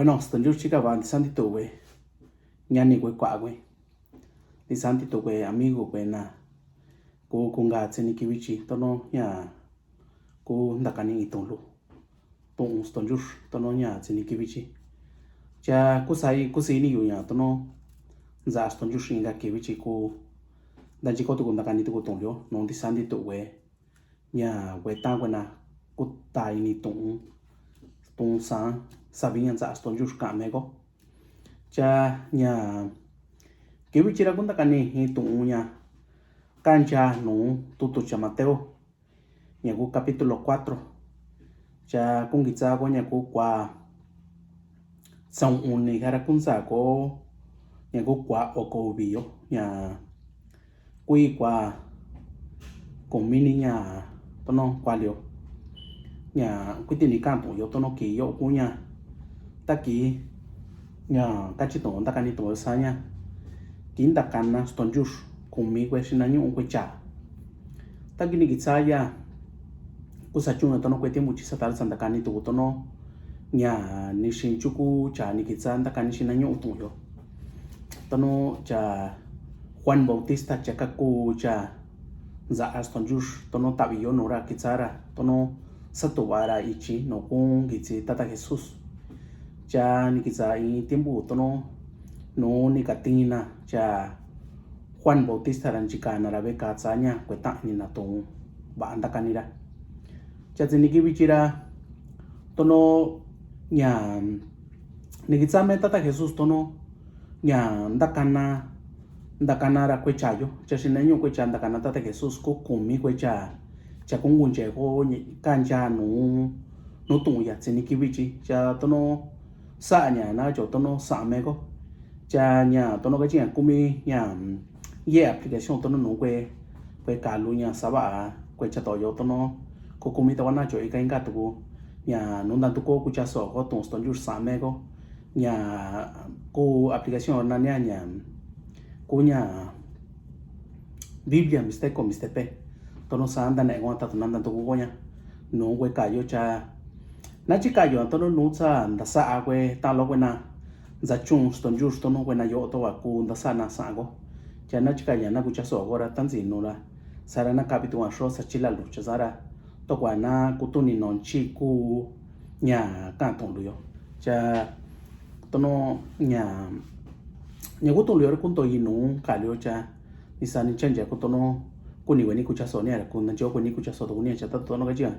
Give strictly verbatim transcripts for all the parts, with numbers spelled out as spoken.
Bueno, stonchux chikava, disan tituwe, ñani kue kuaꞌa kue, disan tituwe, amigo kue na, ku kunka Tsenikivityi, tono ña ku ntakani itoon lu, toon stonchux tono ña Tsenikivityi. Cha kusa, kusi ni yu ña tono nsaꞌa stonchux inka kivityi ku ntachi ko tuku ntakani tuku toon lu, no disan tituwe ña kuetá kuena kuta ini toon, toon san savi ña nsaꞌa stonchux kaꞌan meko. Cha ña kivityi ra ku ntakani i toon ña kancha nuu tutu cha Mateo, ña ku capítulo cuatro. Cha ku nkitsa ko ña ku kua tsaun uni kara ku nsa ko ña ku kua oko uvi yo, ña kui kua kumi ni ña tono kuali yo. Ña kuiti ni kaꞌan toon yo tono ki yo ku ña ta ki ña kachi toon ntakani toon yo sa ña ki ntakana stonchux kumi kue xina ñuꞌu kue cha. Ta ki ni kitsa ya kusa chun tono kue tiempo chi sa tara sa ntakani tuku tono ña ni xinchuku cha ni kitsa ntakani xina ñuꞌu toon yo. Tono cha Juan Bautista cha kaku cha nsaꞌa stonchux tono taꞌvi yo nuu ra kitsa ra tono satuvara ichi nuu ku nkitsi Tata Jesús. Cha ni kitsa i tiempo tono nuu ni katina cha Juan Bautista ra nchikana ra veka tsa ña kuetaꞌani na toon vaꞌa ntakani ra. Cha Tsenikivityi ra tono ña ni kitsa me Tata Jesús tono ña ntakana, ntakana ra kue cha yo, cha xina ñuꞌu kue cha ntakana Tata Jesús ku kumi kue cha, cha ku nkunche ko kancha nuu, nuu toon ya Tsenikivityi. Cha tono saꞌa ña na cho tono saꞌa meko. Cha ña tono kachi ña kumi ña ye aplicación tono nuu kue, kue kalu ña savaꞌa kue cha toyo tono ku kumi tava na cho ika inka tuku ña nuu ntantu ko kucha soꞌo ko toon stonchux saꞌa meko. Ña ku aplicación na ña ña ku ña Biblia misteko mistepe. Tono sa ntaneꞌe ko tatu na ntantu ko ña nuu kue kayo cha na chi kayo tono nuu sa ntasaꞌa kue talo kue na ntsachun stonchux tono kue na yo to va ku ntasaꞌa na saꞌa ko. Cha na chi kayo na kucha soꞌo ko ra tantsi nuu ra sara na kaꞌvi tu va xo sa chila lu cha sara tokua na kutuni no nchi ku ña kaꞌan toon lu yo. Cha tono ña ña ku toon lu yo ra ku nto yi nuu kalu yo cha ni sa ni chancha ku tono kuni kueni kucha soꞌo ni a ra ku ntanchi o kueni kucha soꞌo to kuni a cha tatu tono kachi a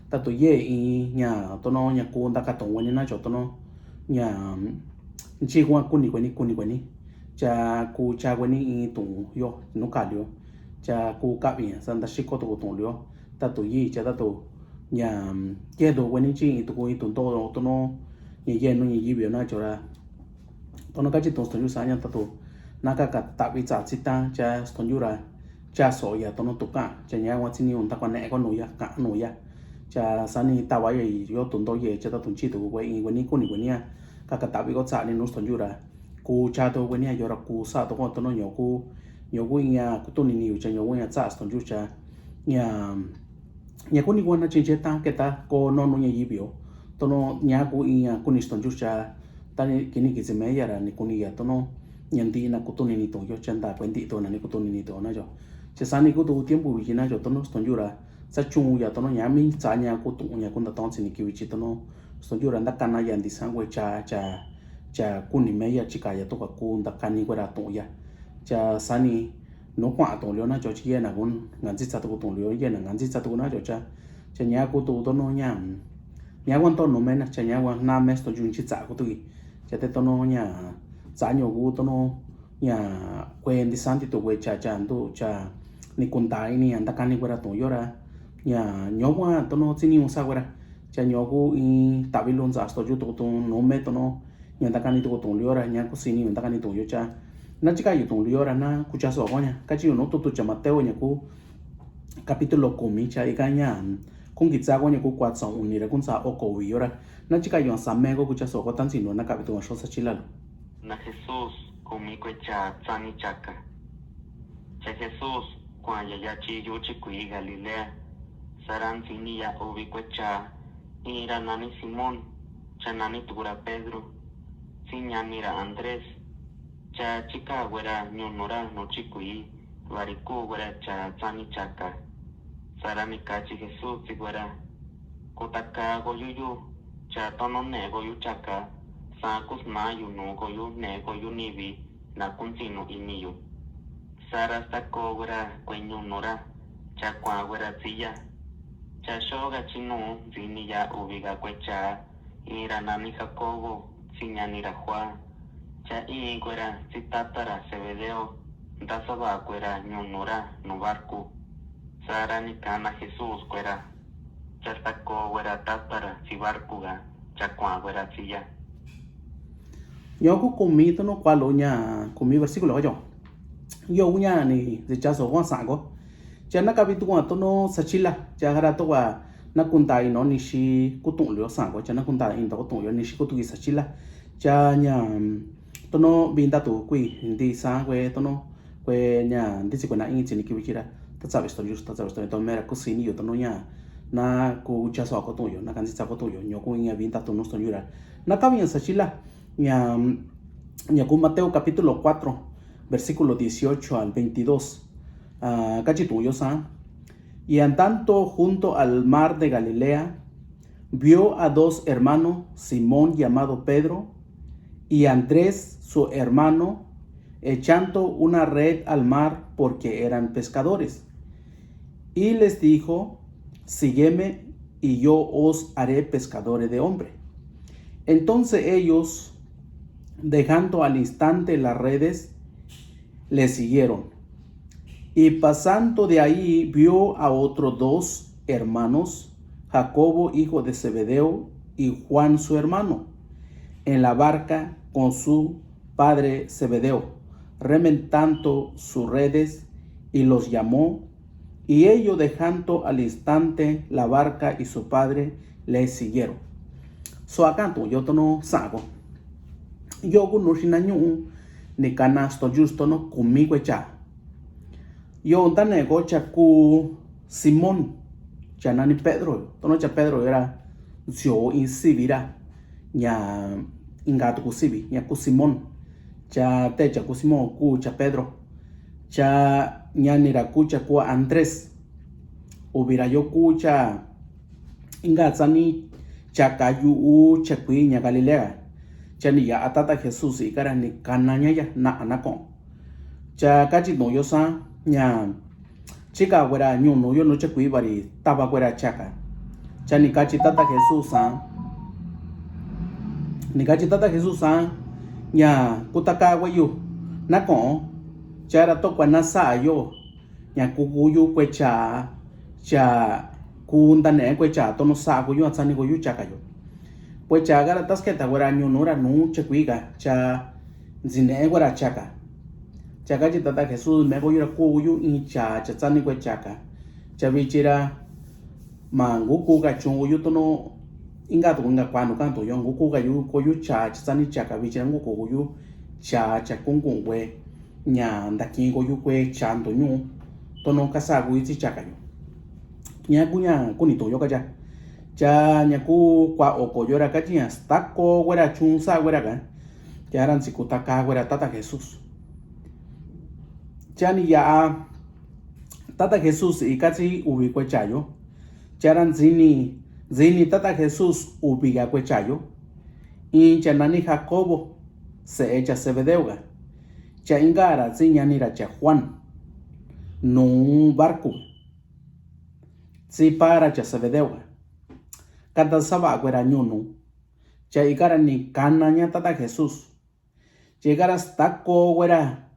tatu ye i ña tono ña ku ntaka toon kueni na cho tono ña nchi kua kuni kueni kuni kueni cha ku cha kueni i toon yo nuu kalu yo. Cha ku kaꞌvi ña sa ntaxiko to ku toon lu yo tatu yi cha tatu ña yedu kueni chi i tuku i tu nto tono ña yenu ña yivi yo na cho ra tono kachi toon stonchux sa ña tatu na kaka taꞌvi tsa tsita cha stonchux ra cha soꞌo ya tono tu kaꞌan cha ña kua tsini u ntakua neꞌe ko nuu ya kaꞌan nuu ya. Cha sa ni tava ya yo tu nto ye cha tatu nchi tuku kue i kueni kuni kueni a kaka taꞌvi ko tsaꞌa ni nuu stonchux ra ku cha to kueni a yo ra ku saꞌa to ko tono ñoku ñoku i ña kutuni ni yu cha ñoku ña tsaꞌa stonchux cha ña ña kuni kua na chinche ta keta ko nonu ña yivi yo tono ña ku i ña kuni stonchux cha ta ni kini kitsi me ya ra ni kuni ya tono ña ntiꞌi na kutuni ni toon yo cha nta kue ntiꞌi to na ni kutuni ni toon na yo. Cha sa ni ku tu tiempo vichi na yo tono stonchux ra sa chun ya tono ña mi tsa ña ku toon ña ku nta toon tsi ni ki vichi tono stonchux ra ntakana ya nti sa kue cha cha cha kuni me ya chika ya to ka ku ntakani kue ra toon ya. Cha sa ni nuu kuaꞌan toon lu yo na cho chi yena ku nkantsitsa tuku toon lu yo yena nkantsitsa tuku na cho cha cha ña ku tu tono ña ña kua nto nuu me na cha ña kua na me stonchux nchi tsaꞌa ku tuki. Cha te tono ña tsa ñoku tono ña kue nti sa nti tu kue cha cha ntu cha ni ku nta ini ña ntakani kue ra toon yo ra ña ñoku a tono tsini u sa kue ra cha ñoku i taꞌvi lu ntsa stonchux tuku tono nuu me tono ña ntakani tuku toon lu yo ra ña ku sini yu ntakani toon yo cha na chika yu toon lu yo ra na kucha soꞌo ko ña kachi yu nuu tutu cha Mateo ña ku capítulo kumi cha ika ña ku nkitsa ko ña ku kua tsaun uni ra ku ntsa oko uvi yo ra na chika yu a sa me ko kucha soꞌo ko tantsi nuu na kaꞌvi tu a xo sa chila lu. Na Jesús kumi kue cha tsani chaka. Cha Jesús kuaꞌan ya yachi yuchi kui Galilea. Sara ntsini ya uvi kue cha iin ra nani Simón cha nani tuku ra Pedro. tsi ñani ra Andrés. Cha chika guera ñunu ra nu chikui vari ku guera cha tsani chaka. Sara ni kachi Jesús tsi guera: Kutaka goyu yu, cha tono ne'e goyu chaka, sa kusna yu nu goyu ne'e goyu nivi na kuntsinu ini yu. Sara stako guera kue ñunu ra, cha kua guera tsiya. Cha xoga chinu ntsini ya uvi ga kue cha, ira nani Jacobo, tsi ñani ra Juan. Cha i guera tsi tata ra Zebedeo, nda sava guera ñunu ra nu barku. Sara ni kana Jesús guera. Cha stako guera tata ra tsi barku ga, cha kua guera tsiya. Ñoku kumi tono kualo ña kumi versículo ga yo. Yo uña ni zicha so Juan sango. Cha naka vi tu Juan tono sachila. Cha jara to wa na kunda ino nixi kutu'un lio sango. Cha na kunda ino kutu'un lio nixi kutu'un sachila. Cha ña tono vinda tu kui ndi sango tono kue ña nditsi kue na in tsi ni kivi chira. Tatsa visto yus tatsa visto to mera kusini yo tono ña na ku cha so kutu'un yo na kantsitsa kutu'un yo ñoku ña vinda tu nusto yura. Na kavi ña sachila. Ña, ña ku Mateo capítulo cuatro, versículo dieciocho al veintidós. Ah, kachi tu'un yo sa. Y andando junto al mar de Galilea, vio a dos hermanos, Simón llamado Pedro, y Andrés su hermano, echando una red al mar porque eran pescadores. Y les dijo: "Seguidme, y yo os haré pescadores de hombre". Entonces ellos, dejando al instante las redes, le siguieron. Y pasando de ahí, vio a otros dos hermanos, Jacobo, hijo de Zebedeo, y Juan, su hermano, en la barca con su padre Zebedeo, rementando sus redes, y los llamó. Y ellos, dejando al instante la barca y su padre, le siguieron. So akan tu'un yo tono sango. Yo ku nuxi na ñu'u ni kana sto yus tono kumi kue cha. Yo nda ne'e ko cha ku Simón, cha nani Pedro. Tono cha Pedro yora, sio in sivi ra ña inka tuku sivi ña ku Simón. Cha te cha ku Simón ku cha Pedro. Cha ñani ra ku cha ku Andrés. Uvi ra yo ku cha inka tsani chaka yu'u chakui ña Galilea. Cha ni ya'a tata Jesús ika ra ni kana ña ya na'a na ko'on. Cha kachi tu'un yo sa ña chika guera ñunu yo nu chakui vari tava guera chaka. Cha ni kachi tata Jesús sa. Ni kachi tata Jesús sa ña kutaka gueyu na ko'on. Cha ra to kua na sa'a yo ña kukuyu kue cha, cha ku nda ne'e kue cha tono sa'a kuyu a tsani kuyu chaka yo. Kue cha ka ra tasketa guera ñunu ra nu chakui ka cha ntsi ne'e guera chaka. Cha kachi tata Jesús me kuyu ra kuyu in cha cha tsani kue chaka. Cha vichi ra ma nguku ka chun kuyu tono inka tuku inka kua nu kantu yo nguku ka yu kuyu cha cha tsani chaka vichi ra nguku kuyu cha cha kunku'un kue. Ña nda kiin ko yu kue cha nto ñu'u tono kasa ku itsi chaka yo. Ña ku ña kuni tu'un yo kacha. Cha ña ku kua oko yo ra kachi ña stako guera chun sa guera ka. Cha ra ntsi kutaka guera tata Jesús. Cha ni ya'a tata Jesús ika tsi uvi kue cha yo. Cha ra ntsini, ntsini tata Jesús uvi ka kue cha yo. In cha nani Jacobo, se'e cha Zebedeo ka. Cha inka ra tsi ñani ra cha Juan. Nu barku tsi para cha Zebedeo ka. Kata sava guera ñunu. Cha ika ra ni kana ña tata Jesús. Cha ika ra stako guera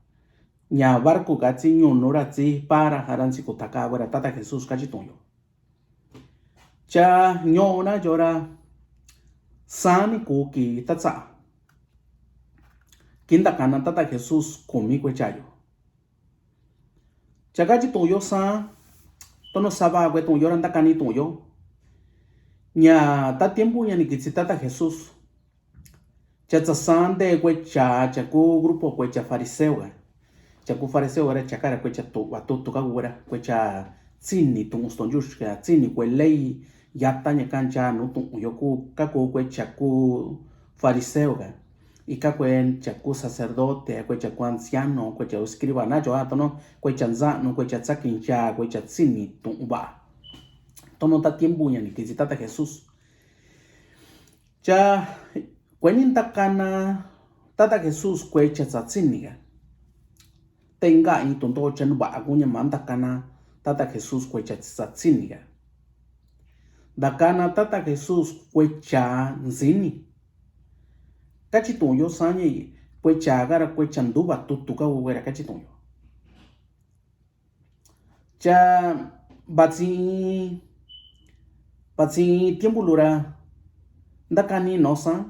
ña barku ka tsi ñunu ra tsi para jara ntsi kutaka guera tata Jesús kachi tu'un yo. Cha ño'o na yo ra sani ku ki tatsa. Ki nda kana tata Jesús kumi kue cha yo. Cha kachi tu'un yo sa tono sava kue tu'un yo ra nda kani tu'un yo. Ña ta tiempo ña ni kitsi tata Jesús. Cha tsa sande kue cha cha ku grupo kue cha fariseo ka. Cha ku fariseo ka ra cha ka ra kue cha tu'un va tutu ka kue ra kue cha tsini tu'un stonyu ka tsini kue ley yata ña kancha nu tu'un yo ku ka ku kue cha ku fariseo ka. Ika kue chaku sacerdote, kue chaku anciano, kue cha escriba, nacho a tono, kue cha ntsa'nu, kue cha tsakincha, kue cha tsini tu'un va'a. Tono ta tiempo ña ni kitsi Tata Jesús. Cha kue ni ntakana Tata Jesús kue cha tsatsiniga. Te inka iin tundo cha nuva'a kuña ma ntakana Tata Jesús kue cha tsatsiniga. Ntakana Tata Jesús kue cha ntsini. Kachi tu'un yo saña kue cha kara kue cha nduva tutu ka uwera kachi tu'un yo. Cha vatsi, vatsi tiempo lura ntakani no sa.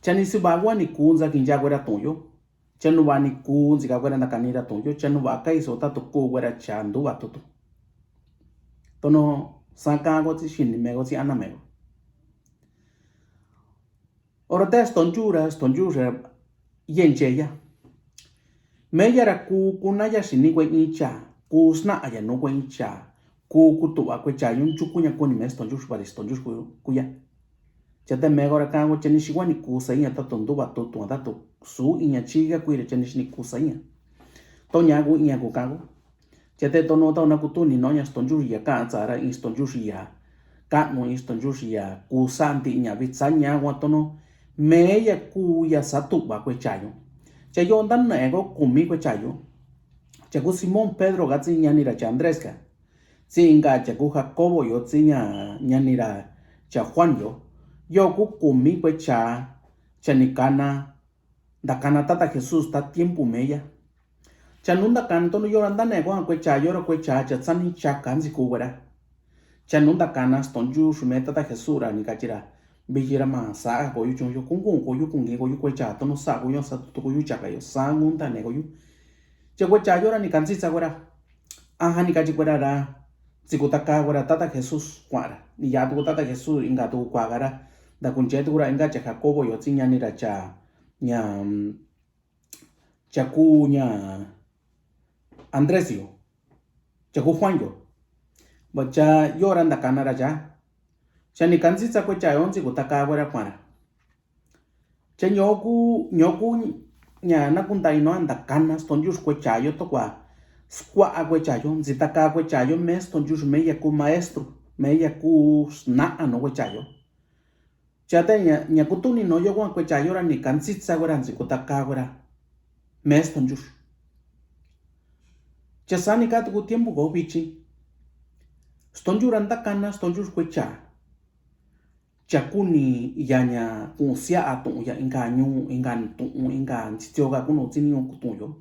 Cha ni suva kua ni ku ntsakinya kuera tu'un yo. Cha nuva ni ku ntsika kuera ntakanira tu'un yo. Cha nuva kaiso tatu ku kuera cha nduva tutu. Tono saka ko tsi xini mego tsi ana mego. Ora te stonchura stonchura yencheya. Meya ra ku kunaya xini kue iin cha, ku sna'a ya nu kue iin cha, ku kutuva kue chayu nchukuña kuni me stonchur vari stonchur kuya. Cha te mego ra ka kue cha ni xiwa ni ku saiña tatu nduva tutu tatu su iña chika kuira cha ni xini ku saiña. Toña ku iña ku ka kue. Cha te tono tau na kutuni no ña stonchur ya ka'a tsara iin stonchur ya ka'nu iin stonchur ya kusa nti'i ña vitsa ña kua tono meya ku ya satu'va kue chayu. Cha yo ntana'e ko kumi kue chayu. Cha ku Simón Pedro ka tsi ñani ra cha Andrés ka. Tsi inka cha ku Jacobo yo tsi ña ñani ra cha Juan yo. Yo ku kumi kue cha cha ni kana ntakana Tata Jesús ta tiempo meya. Cha nu ntakana tono yo ra ntana'e ko kue cha yo ra kue cha cha tsani cha ka ntsi ku kuera. Cha nu ntakana stonchur me Tata Jesús ra ni kachi ra. Viyi ra ma sa'a ko yu chun yo kunku ko yu kunki ko yu kue cha tono sa'a ko yu sa tutu ko yu cha ka yo sa ngu ntana'e ko yu. Cha kue cha yo ra ni kantsitsa kuera. Aja ni kachi kuera ra. Ntsikutaka kuera Tata Jesús kua'ra. Ni ya tuku Tata Jesús inka tuku kua'ka ra. Ntakunche tuku ra inka cha Jacobo yo tsi ñani ra cha ña cha ku ña Andrés yo. Cha ku Juan yo. Ba cha yo ra ntakana ra cha. Cha ni kantsitsa kue cha yo ntsikutaka kuera kua'ra. Cha ñoku ñoku ña nakunta'i no ntakana stonchur kue chayo tokua skua'a kue chayo ntsitaka kue chayo me stonchur meya ku maestro meya ku sna'a no kue chayo. Cha te ña ña kutuni no yo kue chayo ra ni kantsitsa kuera ntsikutaka kuera me stonchur. Cha sani ka tuku tiempo ko vichi stonchur ra ntakana stonchur kue cha. Cha kuni ya ña ku'unsia'a tu'un ya inka ñu'u inka tu'un inka ntsitsioka kunu tsi ni ñu'u kutu'un yo.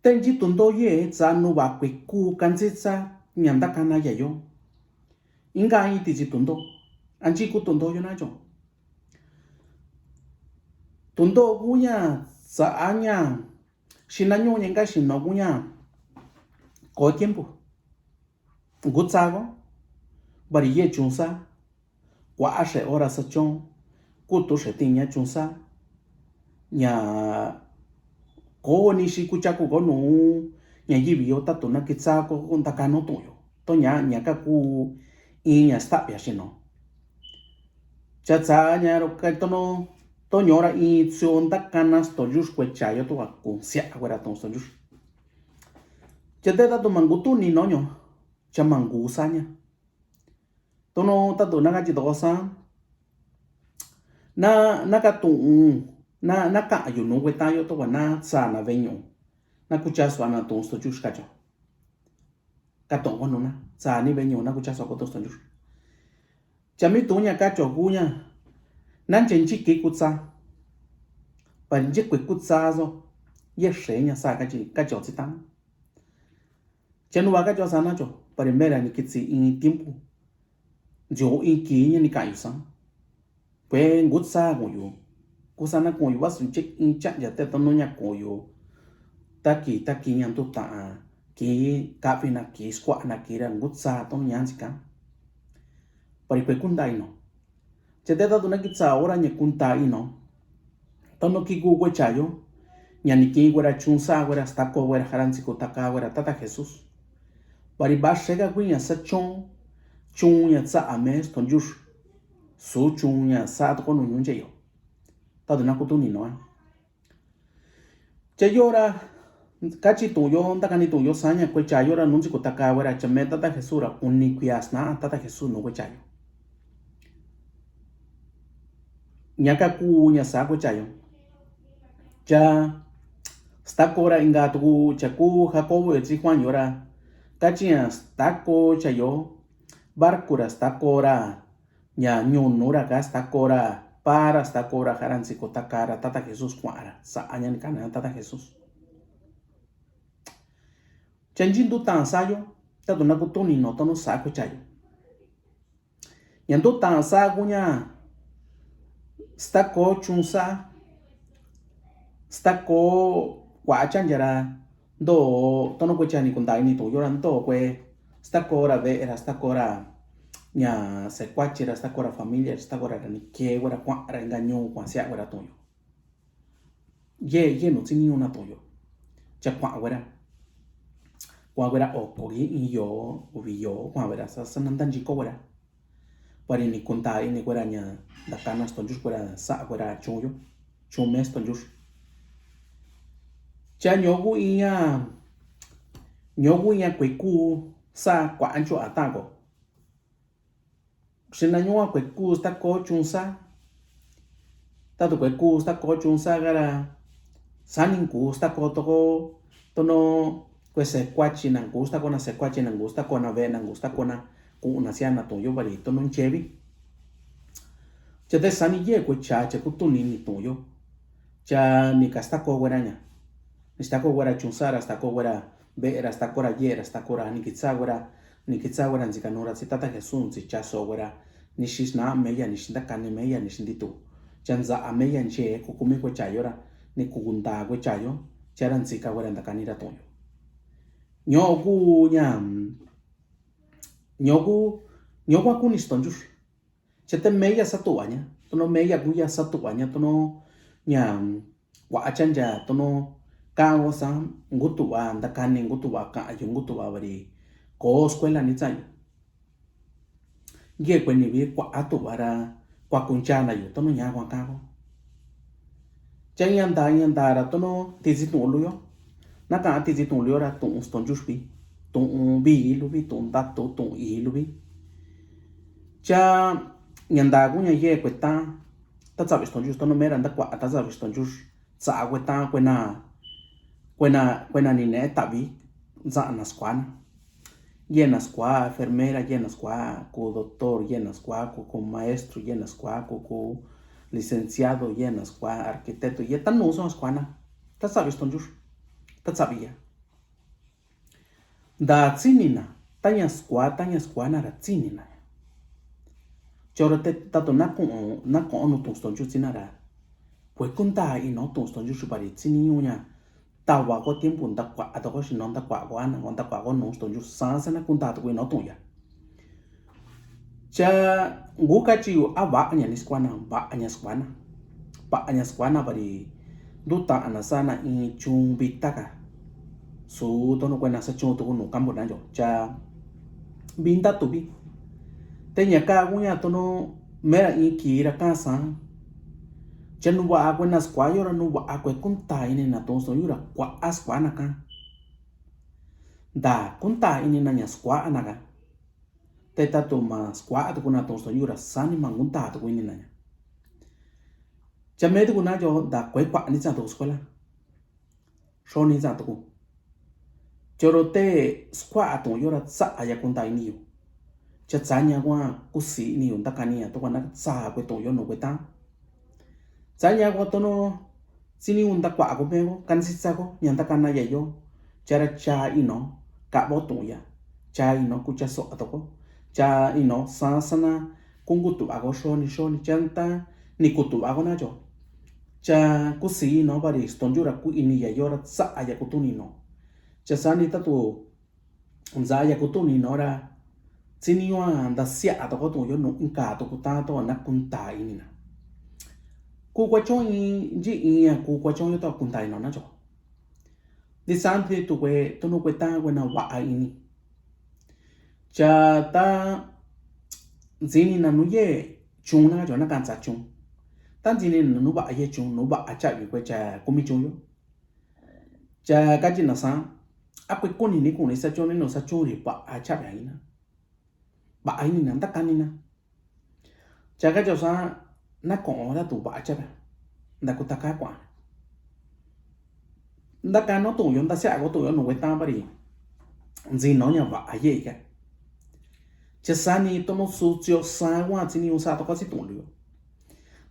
Te nchi tundo ye tsa nuva kue ku kantsitsa ña ntakana ya yo. Inka iin titsi tundo a nchi ku tundo yo na cho. Tundo ku ña tsa'a ña xina ñu'u ña inka xino ku ña ko tiempo. Ngutsa ko vari ye chunsa. Kua'a xe ora sa chon kutu xe tiña chunsa. Ña ko ni xi kuchaku ko nu ña yivi yo tatu na kitsa ko ntaka no tu'un yo to ña ña ka ku iin ña sta'via xino. Cha tsa ña ro ka tono to ñora iin tsio ntakana stonchur kue chayo to ka kunsia kuera to stonchur. Cha te tatu mangutuni no ño. Cha mangusa ña. Tono tatu na kachi toko sa na na katu'un na na ka'ayu nu kueta yo toko na tsa na veñu'u na kucha suana tu'un stonchur kacho. Katu'un ko nu na tsa ni veñu'u na kucha suana ko tu'un stonchur. Cha mi tu'un ña kacho ku ña na nche nchi ki kutsa. Pari nche kue kutsa so ye xe ña sa kachi kacho tsi tan. Cha nuva kacho sa na cho pari mera ni kitsi iin tiempo. Ntsio iin ki ña ni ka'ayu sa. Kue ngutsa ku'un yu. Kusa na ku'un yu vasu nche iin cha'aya te tono ña ku'un yu. Ta ki ta ki ña ntuta'a ki ka'avi na ki skua'a na ki ra ngutsa tono ña ntsika. Pari kue kunta'i no. Cha te tatu na kitsa ora ña kunta'i no. Tono ki ku kue chayo. Ña ni ki kuera chunsa kuera stako kuera jara ntsikutaka kuera Tata Jesús. Pari vaxeka kui ña sa chon chun ña tsa'a me stonchur. suchun ña sa'a toko nu ñuun che'yo. Tatu na kutuni noa. Cha yora, kachi tu'un yo, ntakani tu'un yo saña kuechayo ra nuntsi kutaka wera, cha me Tata Jesús ra uni kuia sna'a Tata Jesús nu kuechayo. Ña kaku ña sa kuechayo. Cha stakora inka tuku, cha ku Jacobo yotsi Juan yora. Kachi ña stako chayo, barco ra stakora, ña ñunu ra ka stakora, para stakora, ja ra ntsi kutaka ra Tata Jesús kua'a ra, sa'a ña ni kana Tata Jesús. Cha nchi ntuta sayo, tatu na kutuni no tono sa kuechayo. Ña ntuta sa ku ña stako chun sa, stako kua'a chancha ra, nto tono kuecha ni kunta ini tu'un yo ra, nto kue stakora ve'e ra, stakora ña sekuachi ra, stakora familia ra, stakora ra ni ke wera kua'a ra inka ñuu kua'a sia'a wera tu'un yo. Ye, ye nu tsi ni ñuun na tu'un yo. Cha kua'a wera. Kua'a wera oko, iin yo, uvi yo, kua'a wera sa, sa nanta nchiko wera. Vari ni kunta ini kuera ña ntakana stonchux kuera sa'a kuera chun yo, chun me stonchux. Cha ñoku iña, ñoku iña kueku sa kua'a nchu atako. Xina ñua kueku stako chun sa. Tatu kueku stako chun sa kara. Sani nku stako toko tono kue sekuachi na nku stako na sekuachi na nku stako na ve'e na nku stako na ku'un na sia'a na tu'un yo vari tono nchevi. Cha te sani ye kuecha cha kutuni ni tu'un yo. Cha ni kastako wera ña. Ni stako wera chun sa ra stako wera ve'e ra stakora ye ra stakora ni kitsa wera, ni kitsa wera ntsi kanu ra tsi Tata Jesús ntsi chaso wera. Ni xisna meya ni xintakani meya ni xintitu. Cha ntsa'a meya nche kukumi kuechayo ra ni kukunta kuechayo. Cha ra ntsi ka wera ntakani ra tu'un yo. Ño'o ku ña, ño'o ku, ño'o ku aku ni stonchux. Cha te meya satu'va ña tono meya kuya satu'va ña tono ña kua'a chancha tono ka'an ko sa nkutu'va ntakani nkutu'va ka'an yo nkutu'va vari ko escuela ni tsayu. Nkie kue ni vi kua'a tu'va ra kuakunchaa na yu tono ña kua'a ka'an ko. Cha iña nta iña nta ra tono titsi tu'un luyo. Na ka'an titsi tu'un luyo ra tu'un stonchux vi. Tu'un vii luvi tu'un ntatu tu'un ii luvi. Cha ña nta kuña ye kue ta tatsavi stonchux tono mera ntakua'a tatsavi stonchux. Tsa'a kue ta kuena kuena kuena ni ne'e tavi. Ntsa'a na skuana. Yena skua enfermera, yena skua ku doctor, yena skua ku ku maestro, yena skua ku ku licenciado, yena skua arquitecto, ye ta nuso skuana. Tatsavi stonchux. Tatsavi ya. Nda tsini na taña skua taña skuana ra tsini na. Choro te tatu na ku'un na ku'un nu tu'un stonchux tsina ra. Kue kunta ino tu'un stonchux xupari tsini ñuña. Tava ko tiempo ntakua'a toko xino ntakua'a ko ana ko ntakua'a ko nu stonchux sasa na kunta toko ino tu'un ya. Cha ngu kachi yu a va'a ña ni skuana va'a ña skuana. Va'a ña skuana vari ntuta ana sana iin chun vita ka. Su tono kuena sa chun tuku nu kampu na yo cha vinta tuvi. Te ña ka kuña tono mera iin kii ra ka sa. Cha nu va'a kuena skuayo ra nu va'a kue kunta ini na tu'un stonchux ra kua'a skuana ka. Nda kunta ini na ña skua'a na ka. Te tatu ma skua'a tuku na tu'un stonchux ra sani ma kunta tuku ini na ña. Cha me tuku na yo nda kue kua'a ni tsa tuku skuela. Xoni tsa tuku. Choro te skua'a tu'un yo ra tsa'a ya kunta ini yu. Cha tsaña kua kusi ini yu ntakani ya toko na tsa kue tu'un yo nu kue ta. Tsaña kua tono tsini un ntakua'a ko me ko kansi tsa ko ña ntakana ya yo. Chara cha ino ka'avo tu'un ya. Cha ino kucha so'a toko. Cha ino sasana kunkutuva ko xoni xoni cha nta ni kutuva ko na yo. Cha kusi ino vari stonchux ra ku ini ya yo ra tsa'a ya kutuni no. Cha sani tatu Nza ya kutuni no ra tsini yo a nta sia'a toko tu'un yo nu inka tuku ta to na kunta ini na. Ku kuachon i nchi i a ku kuachon yo to kunta ino na cho. Di santi tu kue tunu kue ta kue na va'a ini. Cha ta ntsini na nu ye Chun na, chon na kansa chun. Tanzi ni nuu va'a yee chun, nuu va'a chavi kue cha kumi chun yo. Cha kachi na sa, a kue kuni ni kuni sa chon ni no sa chun ri va'a chavi na. Va'a ini na, nda kani na. Cha kachi sa, na kon ra tu va'a chavi. Nda kutaka kua. Nda kano tu yo, nda sia ko tu yo, no kue tan vari. Nzi no nya va'a yee ka. Cha sani tono su tio sa wa tini un sa to kasi tu yo.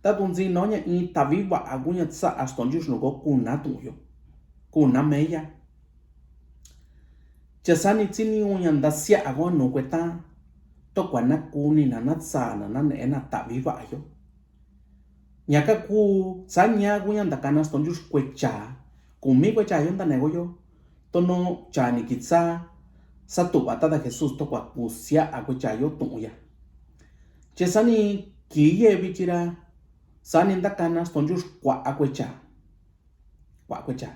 Tatu nzi no nya in tavi va'a ku nya tsa a ston jus no ko kuna tu yo. Kuna meya. Cha sani tini un nya nda sia ko no kue tan. To kua na kuni na na tsa na na ne na tavi va'a yo. Nya ka ku sa nya ku nya nda kana ston jus kue cha. Kumi kue cha yo nda ne ko yo. Tono cha ni kitsa. Sa tu ba tata Jesus to kua ku sia a kue cha yo tu ya. Che sani ki ye bi chira. Sani nda kana ston jus kua a kue cha. Kua kue cha.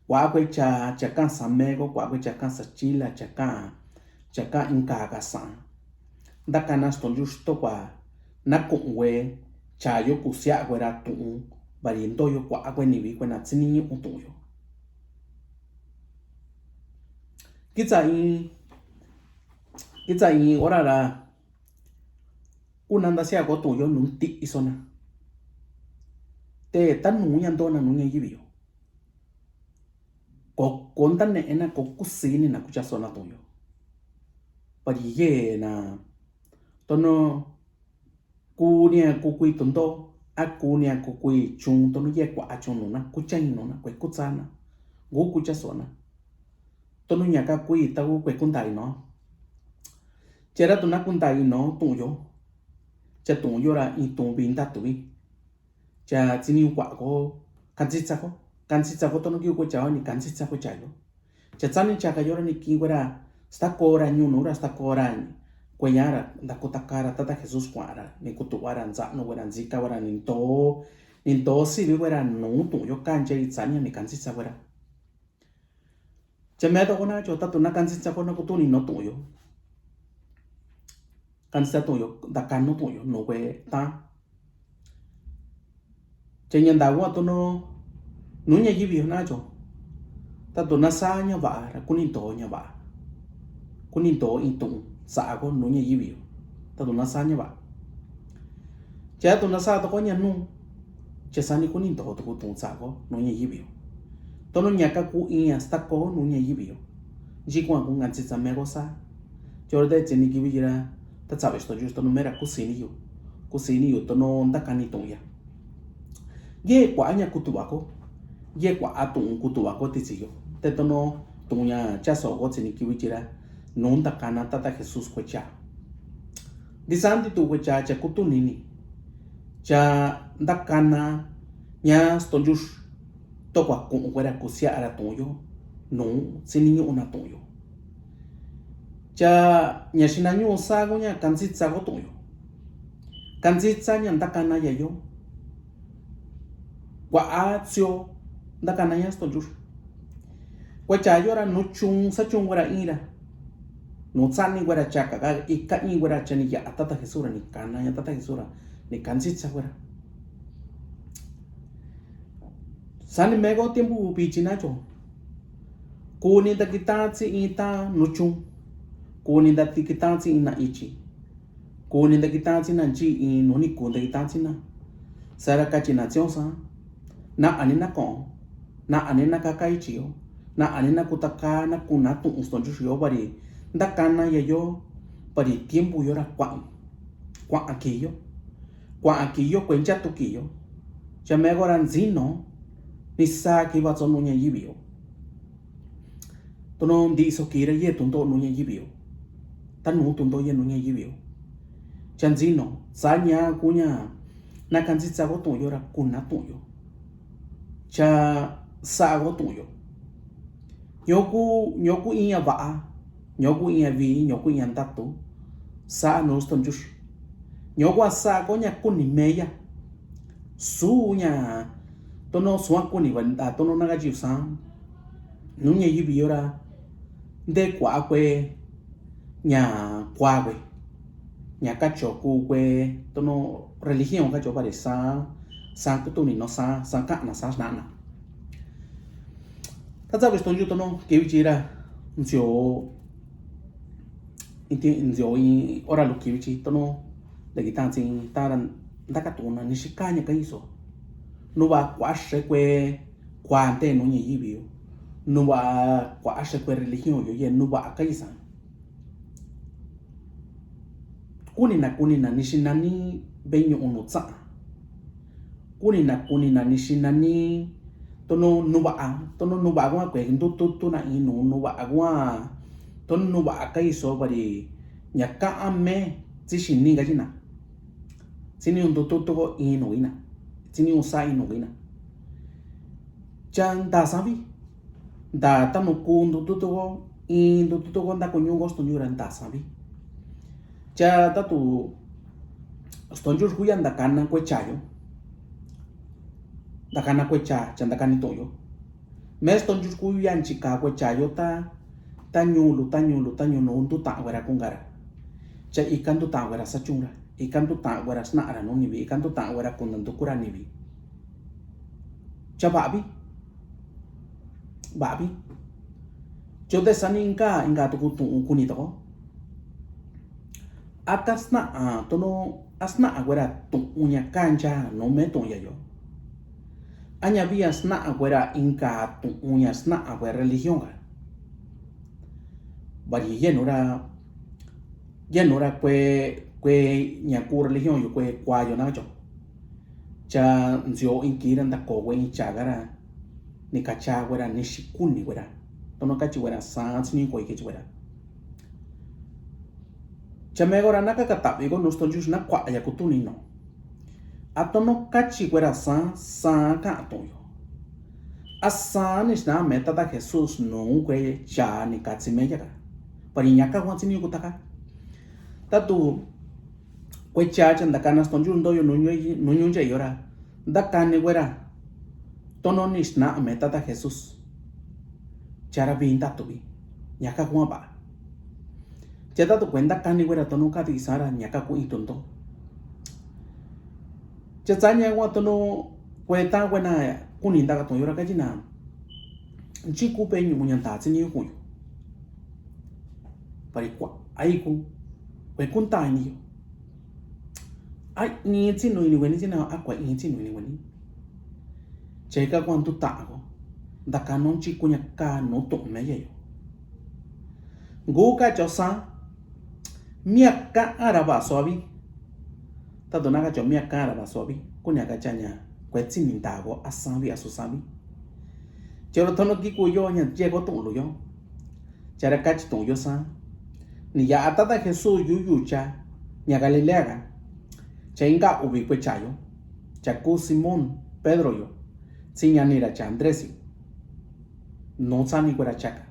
Kua kue cha, cha kan sa meko, kua kue cha kan sa chila, cha kan, cha kan inka ka sa. Nda kana ston jus to kua, na kun we, cha yo ku sia kue ra tu, bari ndo yo kua kue ni bi kue na tsini un tu yo. Kitsa in, kitsa in ora ra, Kuna nda sia ko tu yo nu ti i sona. Te ta nu nya ndo na nu nya yivi yo. Ko, ko nda ne na ko kusi ni na kucha sona tu yo. Pari ye na tono ku ni a ku kui tu ndo, a ku ni a ku kui chun tono ye kua a chun nu na, kucha i nu na, kue kutsa na, ngu kucha sona. Tono nya ka kui ta ku kue kunda i no. Che ra tu na kunda i no tu yo. Cha tu yo ra i tu bi nda tu bi. Cha tsini kua ko. Kantsitsa ko. Kantsitsa ko tono ki ko cha ni kantsitsa ko cha yo. Cha tsani cha ka yo ra ni ki ko ra. Sta ko ra nyu nu ra sta ko ra. Kue nya ra nda kutaka ra tata Jesus kua ra. Ni kutu wa ra ntsa nu wa ra ntsika wa ra ni nto. Ni nto si bi wa ra nu tu yo kancha i tsani ni kantsitsa wa ra. Che me to ko na cho ta tu na kantsitsa ko na kutu ni no tu yo. Kantsitsa tu yo, nda kano tu yo, no kue ta. Che nya nda wa tu no, nu nya yivi yo na cho. Ta tu na sa nya va, ra kuni to nya va. Kuni to i tu, sa ko nu nya yivi yo. Ta tu na sa nya va. Che tu na sa to ko nya nu. Che sani kuni to tu ku tu sa ko nu nya yivi yo. Tono nya ka ku i a sta ko nu nya yivi yo. Ji kua ku ngantsitsa me ko sa. Cho ra de tsini ki bi jira. Ta tsa be sto ju sto nu me ra kusi ni yo. Kusi ni yo tono nda kani tu ya. Ye kua nya kutu wa ko. Ye kua a tu kutu wa ko ti tsi yo. Te tono tu nya cha so ko tsini ki bi jira. Nu nda kana tata Jesus ko cha. Disanti tu kue cha cha kutu nini. Cha nda kana nya ston jus to kua kun kue ra kusia ra tu yo. Nu tsini nyu na tu yo. Cha nya sina nyu sa ko nya kantsitsa ko tu yo. Kantsitsa nya nda kana ya yo. Kua a tsio nda kana nya ston jus. Kue cha yo ra nu chun sa chun kue ra i ra. Nu tsani kue ra cha ka ka i ka i kue ra cha ni ya tata Jesus ra ni kana ya tata Jesus ra ni kantsitsa kue ra. Sani me ko tiempo pi chi na cho. Kuni nda kitan tsi i ta nu chun. Kuni nda ti kitan tsi i na i chi. Kuni nda kitan tsi na nchi i nu ni ku nda kitan tsi na. Sa ra ka chi na tsion sa. Na ani na ko. Na ani na ka ka i chi yo. Na ani na kutaka na ku na tu un ston ju yo pari. Nda kana ya yo. Pari tiempo yo ra kua. Kua aki yo. Kua aki yo kue ncha tu ki yo. Cha me ko ra nzi no. Ni sa ki ba tso nu nya yivi yo. Tono ndi so ki ra ye tu ndo nu nya yivi yo. Ta nu tu ndo ye nu nya yivi yo. Cha nzi no. Sa nya ku nya. Na kantsitsa ko tu yo ra ku na tu yo. Cha sa ko tu yo. Nyoku, nyoku i nya va. Nyoku i nya vi, nyoku i nya nda tu. Sa nu ston jus. Nyoku a sa ko nya kuni meya. Su nya. Tono sua kuni va, a tono na ka jiu sa. Nu nya yivi yo ra. Nde kua kue. Nya kua kue. Ña kachokue tonu religión kacho pari san, san kutu ni no san, san kana san xnana. Tatsavi stonju tonu kivichi ra nzio, inti nzio in ora lu kivichi tonu dagi tan tsin tara ndaka tuna ni xika ña kaiso. Nuva kuaxe kue kuante nu ña yivi yo. Nuva kuaxe kue religión yo ye nuva kaisan. Kunina, kunina, ni xinani veñu'u nu tsa'a. Kunina, kunina, ni xinani tonu nuva'a, tonu nuva'a kua kue ndututu na inu nuva'a kua, tonu nuva'a kaiso vari ña ka'ame tsi xini kachina. Tsi ni un ndututu ko inu ina. Tsi ni un sa inu ina. Cha nda savi. Nda tanu ku ndututu ko, in ndututu ko nda kuñu ko stonju ra nda savi. Cha tatu stonju kuya nda kana kue chayo. Nda kana kue cha, cha nda kani toyo. Me stonju kuya nchika kue chayo ta, ta ñulu, ta ñulu, ta ñulu, ndu ta kuera kungara. Cha ika ndu ta kuera sachunra, ika ndu ta kuera snara no nivi, ika ndu ta kuera kunda ndukura nivi. Cha bavi. Bavi. Cho te sani inka, inka tuku tu'un kuni toko. Aka sna'a tonu, a sna'a kuera tu'un ña kancha no me tu'un ya yo. A ña via sna'a kuera inka tu'un ña sna'a kuera religión ka. Vari yenura, yenura kue, kue ña ku religión yo kue kua yo na cho. Cha nzio inki ra ndako kue in chaka ra ni kacha kuera ni xikuni kuera. Tonu kachi kuera san tsi ni kue kechi kuera. Cha meko ra naka katavi ko nu stonju na kua ya kutu ni no. A tonu kachi kuera san, san ka tu'un yo. A san ni xna me tata Jesús nu kue cha ni katsi me yaka. Pari ñaka kua tsi ni kutaka. Tatu kue cha cha nda kana stonju ndoyo nu ñu, nu ñu nche yo ra. Nda kani kuera. Tonu ni xna me tata Jesús. Cha ra vi nda tuvi. Ñaka kua ba. Cha tatu kue nda kani kuera tonu kati isara ñaka ku in tundo. Cha tsa ña kua tonu kue ta kue na kuni nda ka tu'un yo ra kachi na. Nchi ku pe ñu'u ña nda tsi ni kuyo. Pari kua, ai ku, kue kunta ini yo. Ai, in tsi nu ini kueni tsi na, a kue in tsi nu ini kueni. Cheka kua ndu ta ko. Nda ka no nchi ku ña ka no tu'un me ye yo. Ngu ka cho sa. Mia ka ara ba suavi. Tatu na ka cho mia ka ara ba suavi. Ku ña ka cha ña. Kue tsi ni nda ko a savi a su savi. Chero tono ki ku yo ña ye ko tu'un lu yo. Cha ra kachi tu'un yo sa. Ni ya a tata Jesús yu yucha ña Galilea ka. Cha inka uvi kue chayo. Cha ku Simón Pedro yo. Tsi ña ni ra cha Andrés yo. No tsani kue ra chaka.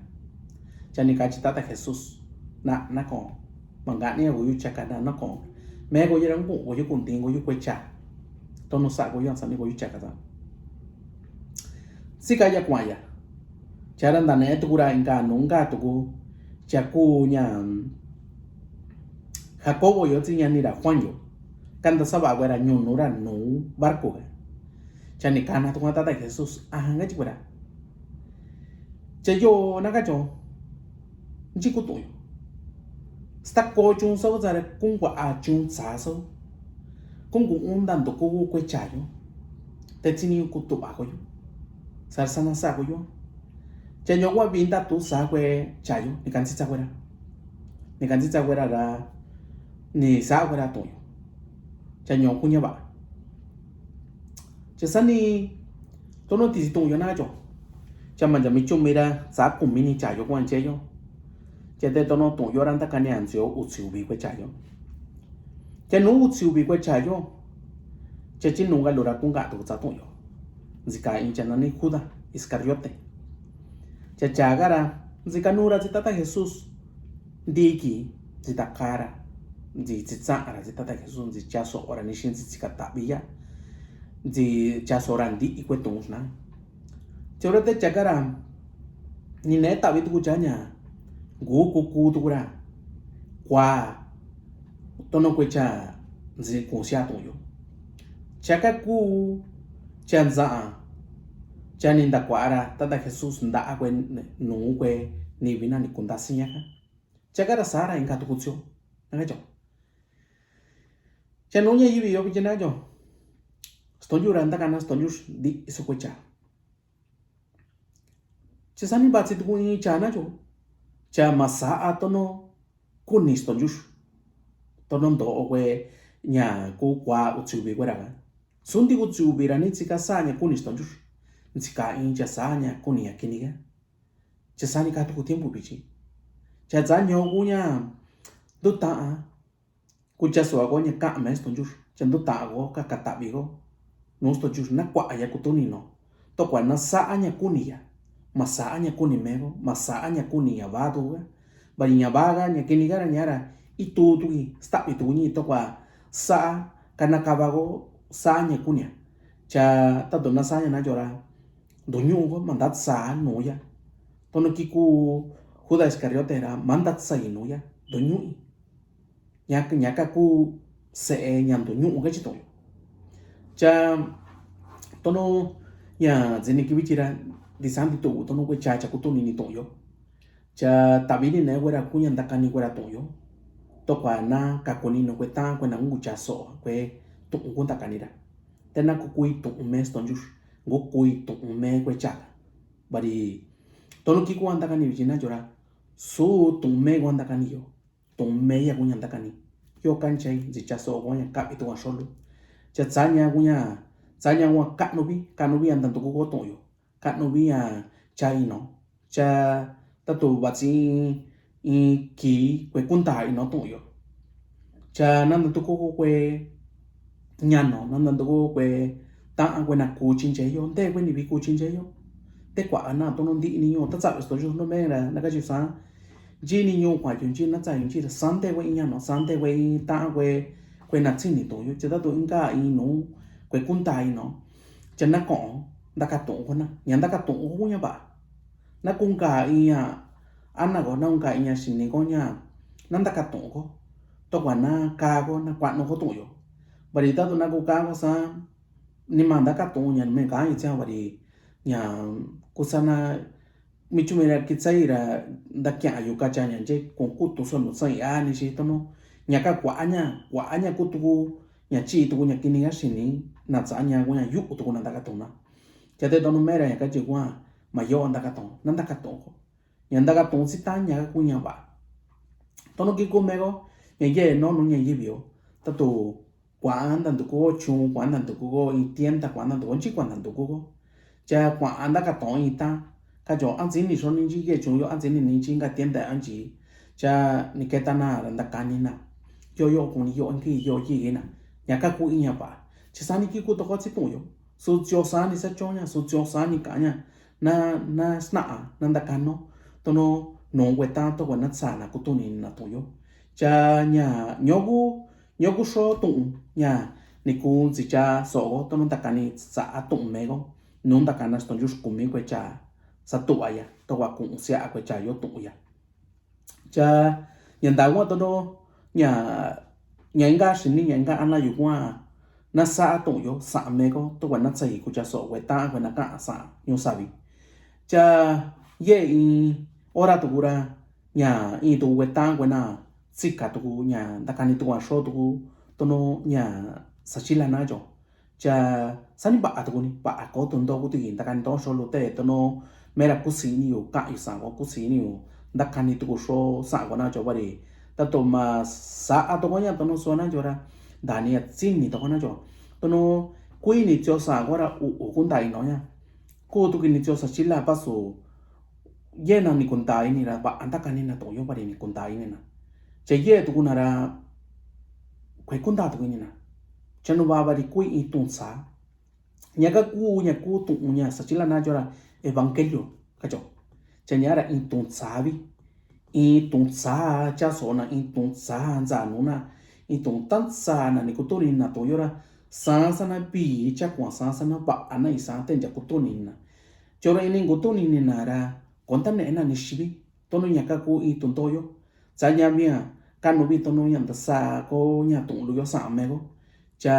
Cha ni kachi tata Jesús. Na, na ko. Mangani ya ko yu chaka na, na ko. Me ko yera ngu ko yu kunti ko yu kue cha. Tono sa ko yu ansani ko yu chaka ta. Tsi ka ya kua ya. Cha ra nda ne tuku ra inka nu inka tuku. Cha ku ña, mm, Jacobo yo tsi ña ni ra Juan yo. Kanda sava kuera ñunu ra nu barco ka. Cha ni kana tuku tata Jesús. Aja nga chi kuera. Cha yo na ka cho. Nchi ku tu'un yo. Sta ko chun sau sa ra kun kua a chun sa sau. Kun ku un nda ndu ku kue cha yo. Te tsi ni ku tu'un ba ko yo. Sa ra sa na sa ko yo. Cha ño kua vi nda tu sa kue cha yo, ni kantsitsa kuera. Ni kantsitsa kuera ra, ni sa kuera tu'un yo. Cha ño ku ña va. Cha sani, tono tisi tu'un yo na cho. Cha manya mi chumi ra, sa kumi ni cha yo kua nche yo. Cha te tono tu'un yo ra nda kani anzio utsi uvi kue cha yo. Cha nu utsi uvi kue cha yo. Cha chi nu ka lu ra kun ka tu tsa tu'un yo. Nzi ka in cha nani Judas Iscariote. Cha cha ka ra, nzi ka nu ra tsi tata Jesús. Nti ki, nzi ta ka ra. Nzi tsi tsa ra tsi tata Jesús, nzi cha so ra ni xin nzi tsi ka ta vi ya. Nzi cha so ra nti i kue tu'un sna. Chora te cha ka ra. Ni ne ta vi tuku cha ña. Ngu ku ku tuku ra. Kua. Tono kue cha nzi kusi'a tu'un yo. Cha ka ku cha nza'a cha ni ntakua'ara tata Jesús nda'a kue nuu kue nivi na ni kuntasiña ka. Cha ka ra sa'ara inka tuku tio. Naka cho. Cha nuu ña yivi yo vichi na cho. Stonyu ra ntakana stonyu di iso kue cha. Chi sani vatsi tuku iin cha na cho. Cha ma sa'a tono kuni stonyu. Tono ndo'o kue ña ku kua utsi uvi kue ra. Sunti utsi uvi ra ni tsi ka sa'a ña kuni stonyu. Ni tsi ka iin cha sa'a ña kuni ña kini ka. Cha sani ka tuku tiempo vichi. Cha tsa ño ku ña nduta'a. Ku cha so'o ko ña ka'ame stonyu. Cha nduta'a ko ka katavi ko. Nuu stonyu na kua'a ya kutuni no. Tokua na sa'a ña kuni ya. Ma sa'a ña kuni me ko. Ma sa'a ña kuni ña va tu ka. Vari ña va ka ña kini ka ra ña ra. Itu tuki. Stavi tuki ñi tokua sa'a. Kana kava ko sa'a ña kuni ya. Cha tatu na sa'a ña na chora. Nduñu'u ko ma ndatsa nuu ya. Tono ki ku Judas Iscariote ra ma ndatsa i nuu ya. Nduñu'i. Ña, ña ka ku se'e ña nduñu'u ka chi tu'un yo. Cha tono ña ntsi ni ki vichi ra di santi tu'u tono kue cha cha kutuni ni tu'un yo. Cha tavi ni ne kue ra ku ña ntakani kue ra tu'un yo. Tokua na kakuni no kue tan kue na ngu cha so'o kue tu'un ku ntakani ra. Te na ku kui tu'un me stonyu. Ngu kui tu'un me kue cha. Vari tono ki ku ntakani vichi na chora. Su tu'un me ku ntakani yo. Tu'un me ya ku ña ntakani. Yo kanchai ntsi cha so'o ko ña kavi tu'un a solu. Cha tsaña ku ña tsaña ku ña ka'nuvi ka'nuvi a ntantuku ko tu'un yo. Ka'nuvi a cha ino. Cha tatu vatsi iin ki kue kunta ino tu'un yo. Cha na ntantuku ko kue ñano na ntantuku ko kue ta'a kue na kuchi ncheyo nte kue nivi kuchi ncheyo. Te kua'a na tono nti'i ni ñu'u ta tsavi stonyu no me ra na kachi sa. Nchi ni ñu'u kua yu nchi na tsa yu nchi ra sante kue iin ñano sante kue iin ta'a kue kue na tsini tu'un yo chi tatu inka iin nu kue kunta ino. Cha na ko'o ntaka tu'un ko na ña ntaka tu'un ko ña va'a. Na kunka iin ña ana ko na kunka iin ña sini ko ña na ntaka tu'un ko. Tokua na ka ko na kua'nu ko tu'un yo. Vari tatu na ku ka ko sa ni ma ntaka tu'un ña me ka i tsia vari ña kusa na mi chumi ra kitsai ra ntakia'a yu ka cha ña nche kun kutu so nu tsai a ni si tono ña ka kua'a ña kua'a ña kutu ku ña chi tuku ña kini ka sini na tsa ña ku ña yu'u tuku na ntaka tu'un na. Cha te tono me ra ña kachi kua ma yo'o ntaka tu'un na ntaka tu'un ko. Ña ntaka tu'un si ta ña ka ku ña va'a. Tono ki ku me ko ña ye no nu ña yivi o tatu Kua'a ntanduku ko chun, kua'a ntanduku ko iin tienda, kua'a ntanduku ko nchi, kua'a ntanduku ko. Cha kua'a ntaka to'o iin ta. Ka cho a ntsi ni so ni nchi ke chun yo a ntsi ni ni nchi ka tienda a nchi. Cha ni keta na ra ntakani na. Yo yo kuni yo nki yo yi na. Ña ka ku iin ña pa. Chi sani ki ku toko tsi tu'un yo. Su tsio sani sa cho ña, su tsio sani ka ña. Na, na sna'a, na ntakano. Tono, no kue ta, toko na tsa na kutuni na tu'un yo. Cha ña, ño ku Ño ku so tu'un ña ni ku ntsi cha so'o ko tono ntakani tsa'a tu'un me ko nu ntakana stonyu kumi kue cha satu'a ya tokua ku'un sia'a kue cha yo tu'un ya. Cha ña nta kua tono ña ña inka sini ña inka ana yu kua na sa'a tu'un yo sa'a me ko tokua na tsai ku cha so'o kue ta'a kue na ka'a sa'a ñu savi. Cha ye iin ora tuku ra ña iin tuku kue ta'a kue na tsika tuku ña ntakani tuku a so tuku tono ña sachila na cho. Cha sani va'a tuku ni va'a ko tu nto kuti ntakani to so lute tono mera kusi ni yu ka'i sa ko kusi ni yu ntakani tuku so sa ko na cho vari. Tato ma sa'a toko ña tono so na cho ra ntani a tsini toko na cho. Tono kui ni tio sa ko ra u u ku ntai no ña. Ku tuki ni tio sachila pasu Ye na ni kunta ini ra va'a ntakani na to'o yo vari ni kunta ini na. Cha ye tuku na ra kue kunta tuku ini na. Cha nu va vari kui iin tu'un tsa. Ña ka ku ña ku tu'un ña sachila na cho ra evangelio ka cho. Cha ña ra iin tu'un tsa vi. Iin tu'un tsa cha so na iin tu'un tsa ntsa nu na. Iin tu'un tan tsa na ni kutuni na to'o yo ra. Sa sa na vi cha kua sa sa na va'a na i sa te ncha kutuni na. Cho ra ini kutuni ni na ra. Konta ne'e na ni sivi tono ña ka ku iin tu'un to'o yo. Tsa ña mia Kaꞌnu vi tono ña ntasaꞌ ko ña tuꞌun lu yo saame ko. Cha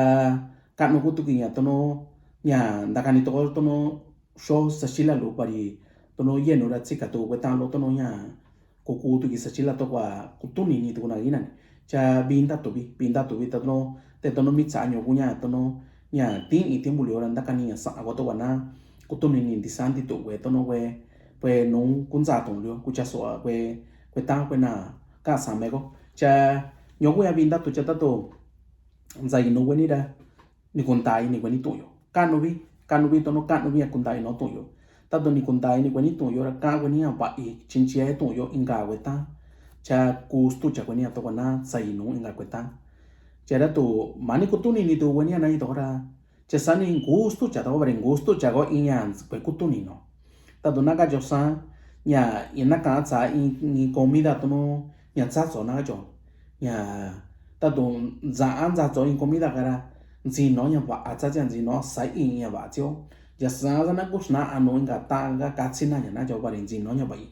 kaꞌnu kutu ki ña tono ña ntakani toko tono xo saxila lu pari tono yenu ra tsika tu kueta lo tono ña kuku tu ki saxila toko a kutuni ni tu na ina ni. Cha vinda tu vi, vinda tu vi tono te tono mitsa ño ku ña tono ña tin i tiempo lio ra ntakani ña saꞌa ko toko na kutuni ni ntisandi tu kue tono kue kue nu kunsa tu lio kucha soa kue kue ta kue na ka saame ko. Cha ño ku ña vinda tu cha ta tu nsa i nu kue ni ra ni kunta i ni kue ni tuꞌun yo. Kaꞌnu vi, kaꞌnu vi tono kaꞌnu vi ña kunta i no tuꞌun yo. Ta tu ni kunta i ni kue ni tuꞌun yo ra ka kue ni ña vaꞌi chinchia tuꞌun yo inka kue ta. Cha kustu cha kue ni ña toko na sa i nu inka kue ta. Cha ra tu mani kutuni ni tu kue ni ña na i toko ra. Cha sa ni ngustu cha toko vari ngustu cha ko i ña kue kutuni no. Ta tu na kacho sa ña i na ka tsa i comida tono ña tsa tso na kacho. Ña ta tu nsa a nsa tso i comida kara ntsino ña vaꞌa tsa cha ntsino sa i ña vaꞌa tsio. Ya sa sa na kuxna a nu inka ta ka katsina ña na cho vari ntsino ña vaꞌi.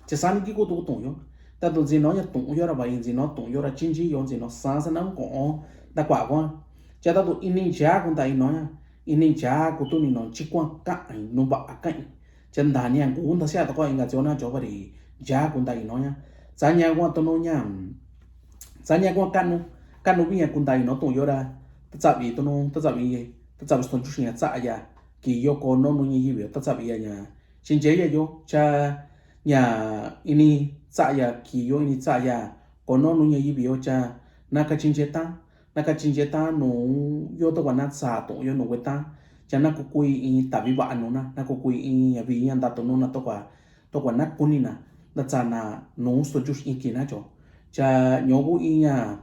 Cha sa ni ki kutu kutuꞌun yo. Ta tu ntsino ña tuꞌun yo ra vaꞌi ntsino tuꞌun yo ra chinchi yo ntsino sa sa na koꞌo ta kua ko. Cha ta tu ini ncha kunta i no ña ini ncha kutuni no chi kua kaꞌi nu vaꞌa kaꞌi. Cha nta ni a ngu nta sia ta kua inka tsio na cho vari ncha kunta i no ña. Tsa ña kua tono ña tsa ña kua kaꞌnu kaꞌnu vi ña kunta i no tuꞌun yo ra. Ta tsaꞌvi tono ta tsaꞌvi ta tsaꞌvi ston chuxi ña tsaꞌa ya ki yo ko no nu ña yivi ta tsaꞌvi ya ña chinche ya yo cha ña ini tsaꞌa ya ki yo ini tsaꞌa ya ko no nu ña yivi yo cha na ka chinche ta na ka chinche ta nu yo toko na tsa tuꞌun yo nu kue ta. Cha na kukui i tavi vaꞌa nu na na kukui i ña vi ña nta tu nu na toko toko na kuni na nta tsa na nu sto chux i ki na cho. Cha ño ku i ña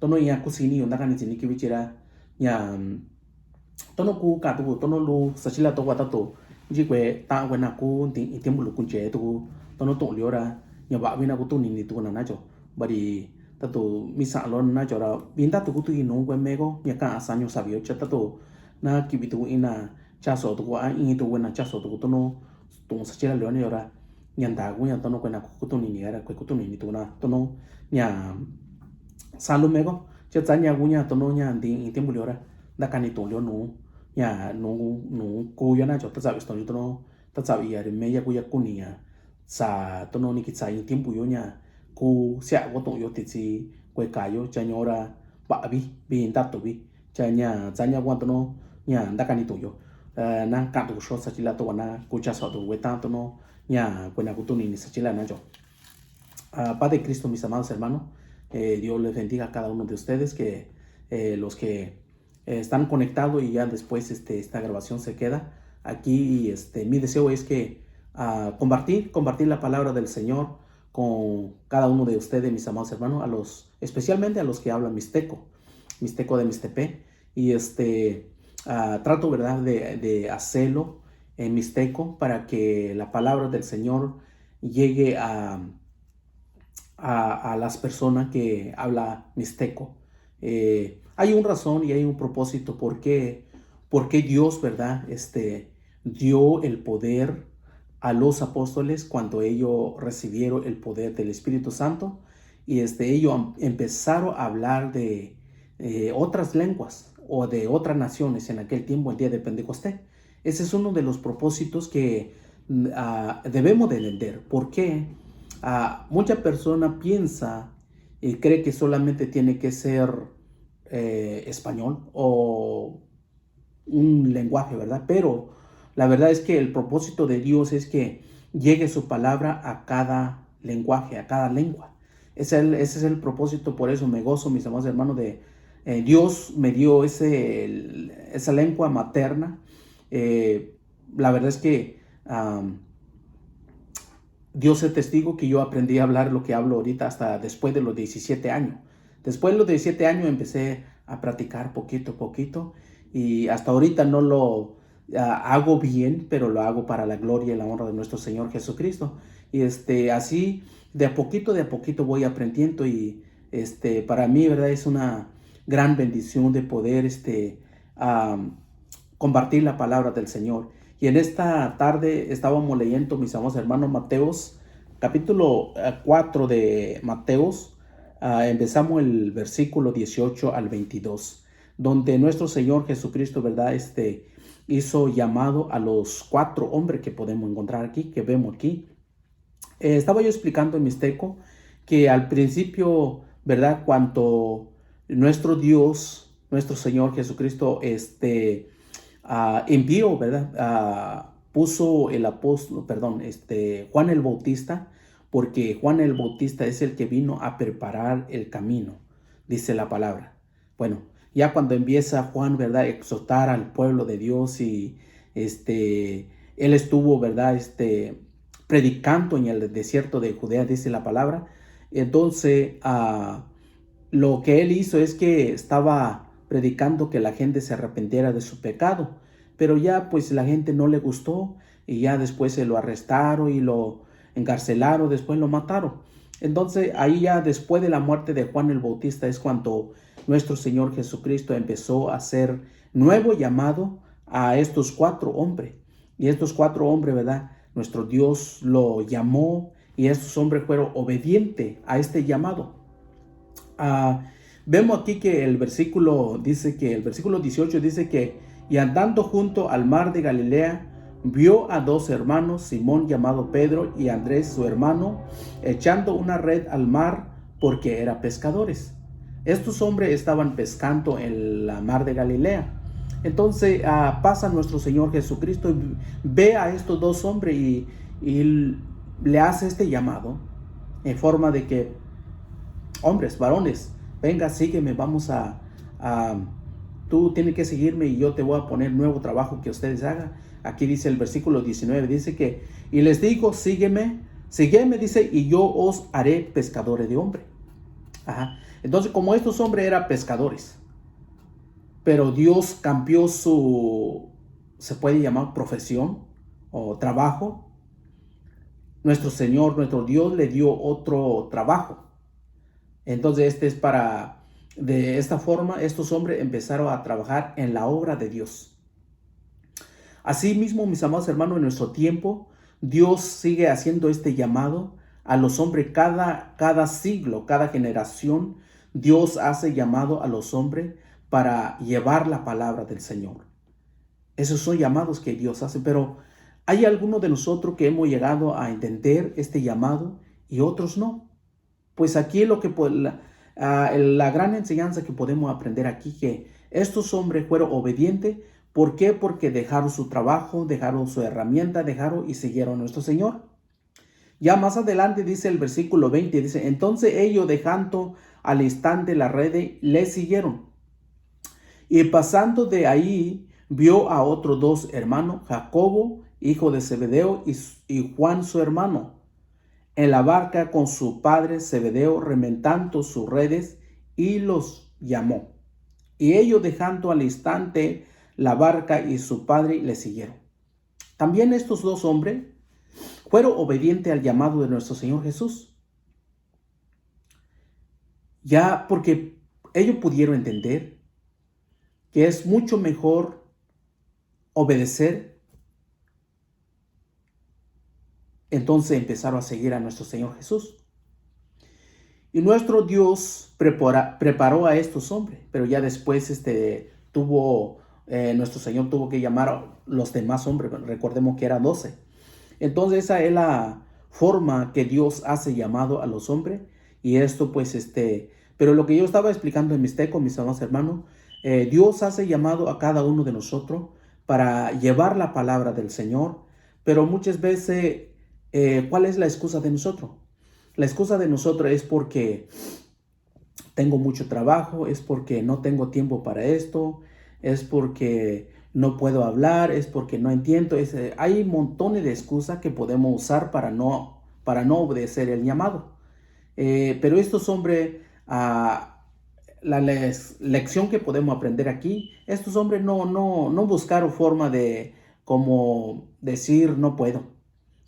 tono i ña kusi ni yo nta kani tsi ni ki vichi ra ña tono ku ka tuku tono lu sachila toko ta tu nchi kue ta kue na ku nti i tiempo lu kunche tuku tono tuꞌun lio ra ña vaꞌa vi na kutuni ni tuku na na cho. Vari ta tu mi saꞌa lo na cho ra vinda tuku tu i nu kue meko ña kaꞌa sa ño savi yo cha ta tu na kivi tuku i na chaso tuku a i tuku na chaso tuku tono tuꞌun sachila lio ni yo ra ña nta ku ña tono kue na kutuni ni ra kue kutuni ni tuku na tono ña sa lu meko. Cha tsa ña ku ña tono ña nti i tiempo lio ra nta kani tuꞌun lio nu ña nu nu ku yo na cho ta tsaꞌvi ston yo tono ta tsaꞌvi ya ri me ya ku ya kuni ña sa tono ni ki tsa i tiempo yo ña ku sia ko tuꞌun yo ti tsi kue ka yo cha ño ra vaꞌa vi vi nta tu vi. Cha ña tsa ña kua tono ña nta kani tuꞌun yo. Na ka tuku xo sachila toko na ku chaso tuku kue ta tono ña kue na kutuni ni sachila na cho. Paz de Cristo, mis amados hermanos. Dios les bendiga a cada uno de ustedes, que los que están conectados y ya después este, esta grabación se queda aquí. Y este, mi deseo es que compartir, compartir la palabra del Señor con cada uno de ustedes, mis amados hermanos, a los, especialmente a los que hablan mixteco, mixteco de Mixtepec. Y este, trato, ¿verdad?, de, de hacerlo en mixteco para que la palabra del Señor llegue a, a, a las personas que habla mixteco. Eh, hay un razón y hay un propósito por qué, por qué Dios, ¿verdad?, este, dio el poder a los apóstoles cuando ellos recibieron el poder del Espíritu Santo y este, ellos empezaron a hablar de eh, otras lenguas o de otras naciones en aquel tiempo, el día de Pentecostés. Ese es uno de los propósitos que uh, debemos de entender. ¿Por qué? Uh, mucha persona piensa y cree que solamente tiene que ser eh, español o un lenguaje, ¿verdad? Pero la verdad es que el propósito de Dios es que llegue su palabra a cada lenguaje, a cada lengua. Ese es el, ese es el propósito, por eso me gozo, mis amados hermanos, de eh, Dios me dio ese, el, esa lengua materna. Eh, la verdad es que um, Dios es testigo que yo aprendí a hablar lo que hablo ahorita hasta después de los diecisiete años. Después de los diecisiete años empecé a practicar poquito a poquito y hasta ahorita no lo uh, hago bien, pero lo hago para la gloria y la honra de nuestro Señor Jesucristo. Y este, así, de a poquito, de a poquito voy aprendiendo y este, para mí, ¿verdad? Es una gran bendición de poder este, uh, compartir la palabra del Señor. Y en esta tarde estábamos leyendo, mis amados hermanos, Mateos, capítulo cuatro de Mateos, Ah, empezamos el versículo dieciocho al veintidós, donde nuestro Señor Jesucristo, ¿verdad? Este, hizo llamado a los cuatro hombres que podemos encontrar aquí, que vemos aquí. Eh, estaba yo explicando en mixteco que al principio, ¿verdad? Cuando nuestro Dios, nuestro Señor Jesucristo, este, ah, envió, ¿verdad? Ah, puso el apóstol, perdón, este, Juan el Bautista, porque Juan el Bautista es el que vino a preparar el camino, dice la palabra. Bueno, ya cuando empieza Juan, ¿verdad? Exhortar al pueblo de Dios y, este, él estuvo, ¿verdad? Este, predicando en el desierto de Judea, dice la palabra. Entonces, ah, lo que él hizo es que estaba predicando que la gente se arrepintiera de su pecado, pero ya, pues, la gente no le gustó y ya después se lo arrestaron y lo encarcelaron, después lo mataron. Entonces, ahí ya después de la muerte de Juan el Bautista es cuando nuestro Señor Jesucristo empezó a hacer nuevo llamado a estos cuatro hombres. Y estos cuatro hombres, ¿verdad? Nuestro Dios lo llamó y estos hombres fueron obedientes a este llamado. Ah, vemos aquí que el versículo dice que, el versículo dieciocho dice que, y andando junto al mar de Galilea, vio a dos hermanos, Simón llamado Pedro y Andrés su hermano, echando una red al mar porque eran pescadores. Estos hombres estaban pescando en la mar de Galilea. Entonces, ah, pasa nuestro Señor Jesucristo y ve a estos dos hombres y, y le hace este llamado en forma de que, hombres, varones, venga, sígueme, vamos a, a, tú tienes que seguirme y yo te voy a poner nuevo trabajo que ustedes hagan. Aquí dice el versículo diecinueve, dice que, y les dijo, sígueme, sígueme, dice, y yo os haré pescadores de hombre. Ajá. Entonces, como estos hombres eran pescadores, pero Dios cambió su, se puede llamar profesión o trabajo, nuestro Señor, nuestro Dios le dio otro trabajo. Entonces, este es para, de esta forma, estos hombres empezaron a trabajar en la obra de Dios. Asimismo, mis amados hermanos, en nuestro tiempo, Dios sigue haciendo este llamado a los hombres. Cada, cada siglo, cada generación, Dios hace llamado a los hombres para llevar la palabra del Señor. Esos son llamados que Dios hace, pero hay algunos de nosotros que hemos llegado a entender este llamado y otros no. Pues aquí lo que po-, la, ah, el, la gran enseñanza que podemos aprender aquí, que estos hombres fueron obedientes. ¿Por qué? Porque dejaron su trabajo, dejaron su herramienta, dejaron y siguieron a nuestro Señor. Ya más adelante dice el versículo veinte, dice, entonces ellos dejando al instante la red, le siguieron. Y pasando de ahí, vio a otros dos hermanos, Jacobo, hijo de Zebedeo, y s-, y Juan su hermano, en la barca con su padre Zebedeo, remendando sus redes, y los llamó. Y ellos, dejando al instante la barca y su padre, le siguieron. También estos dos hombres fueron obedientes al llamado de nuestro Señor Jesús. Ya, porque ellos pudieron entender que es mucho mejor obedecer, entonces empezaron a seguir a nuestro Señor Jesús. Y nuestro Dios prepara-, preparó a estos hombres, pero ya después, este, tuvo, eh, nuestro Señor tuvo que llamar a los demás hombres, recordemos que eran doce. Entonces, esa es la forma que Dios hace llamado a los hombres, y esto, pues, este, pero lo que yo estaba explicando en mixteco, mis amados hermanos, eh, Dios hace llamado a cada uno de nosotros para llevar la palabra del Señor, pero muchas veces, eh, ¿cuál es la excusa de nosotros? La excusa de nosotros es porque tengo mucho trabajo, es porque no tengo tiempo para esto, es porque no puedo hablar, es porque no entiendo. Es, eh, hay montones de excusas que podemos usar para no, para no obedecer el llamado. Eh, pero estos hombres, ah, la les-, lección que podemos aprender aquí, estos hombres no, no, no buscaron forma de como decir no puedo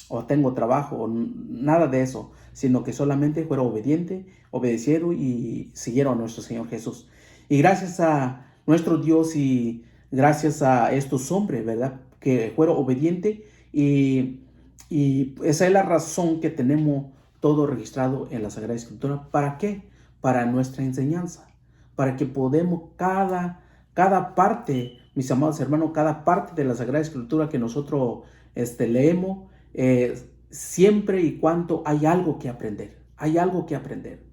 o tengo trabajo, o n-, nada de eso, sino que solamente fueron obedientes, obedecieron y siguieron a nuestro Señor Jesús. Y gracias a nuestro Dios y gracias a estos hombres, ¿verdad? Que fueron obedientes y, y esa es la razón que tenemos todo registrado en la Sagrada Escritura. ¿Para qué? para nuestra enseñanza, para que podemos cada, cada parte, mis amados hermanos, cada parte de la Sagrada Escritura que nosotros, este, leemos, eh, siempre y cuando hay algo que aprender, hay algo que aprender.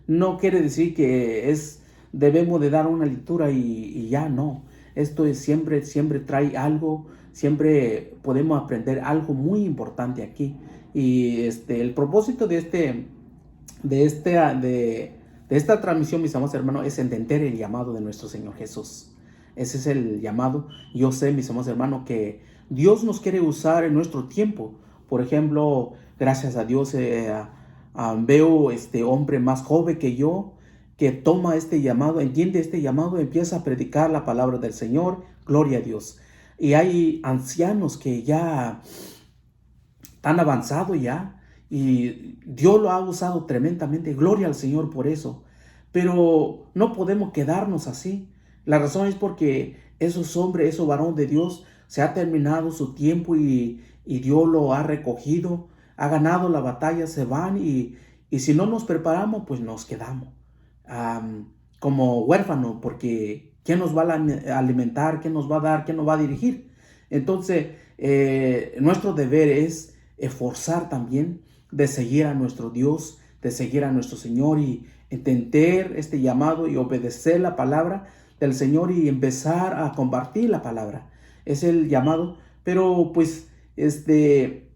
No quiere decir que es, debemos de dar una lectura y, y ya, no. Esto es siempre, siempre trae algo, siempre podemos aprender algo muy importante aquí. Y, este, el propósito de este, de este, de, de esta transmisión, mis amados hermanos, es entender el llamado de nuestro Señor Jesús. Ese es el llamado. Yo sé, mis amados hermanos, que Dios nos quiere usar en nuestro tiempo. Por ejemplo, gracias a Dios, eh, a, a, veo este hombre más joven que yo, que toma este llamado, entiende este llamado, empieza a predicar la palabra del Señor, gloria a Dios. Y hay ancianos que ya tan avanzado ya, y Dios lo ha usado tremendamente, gloria al Señor por eso. Pero no podemos quedarnos así. La razón es porque esos hombres, esos varones de Dios, se ha terminado su tiempo y, y Dios lo ha recogido, ha ganado la batalla, se van y, y si no nos preparamos, pues nos quedamos, am, como huérfano, porque ¿quién nos va a la-, alimentar? ¿Quién nos va a dar? ¿Quién nos va a dirigir? Entonces, eh, nuestro deber es esforzar también de seguir a nuestro Dios, de seguir a nuestro Señor y entender este llamado y obedecer la palabra del Señor y empezar a compartir la palabra. Es el llamado, pero pues, este,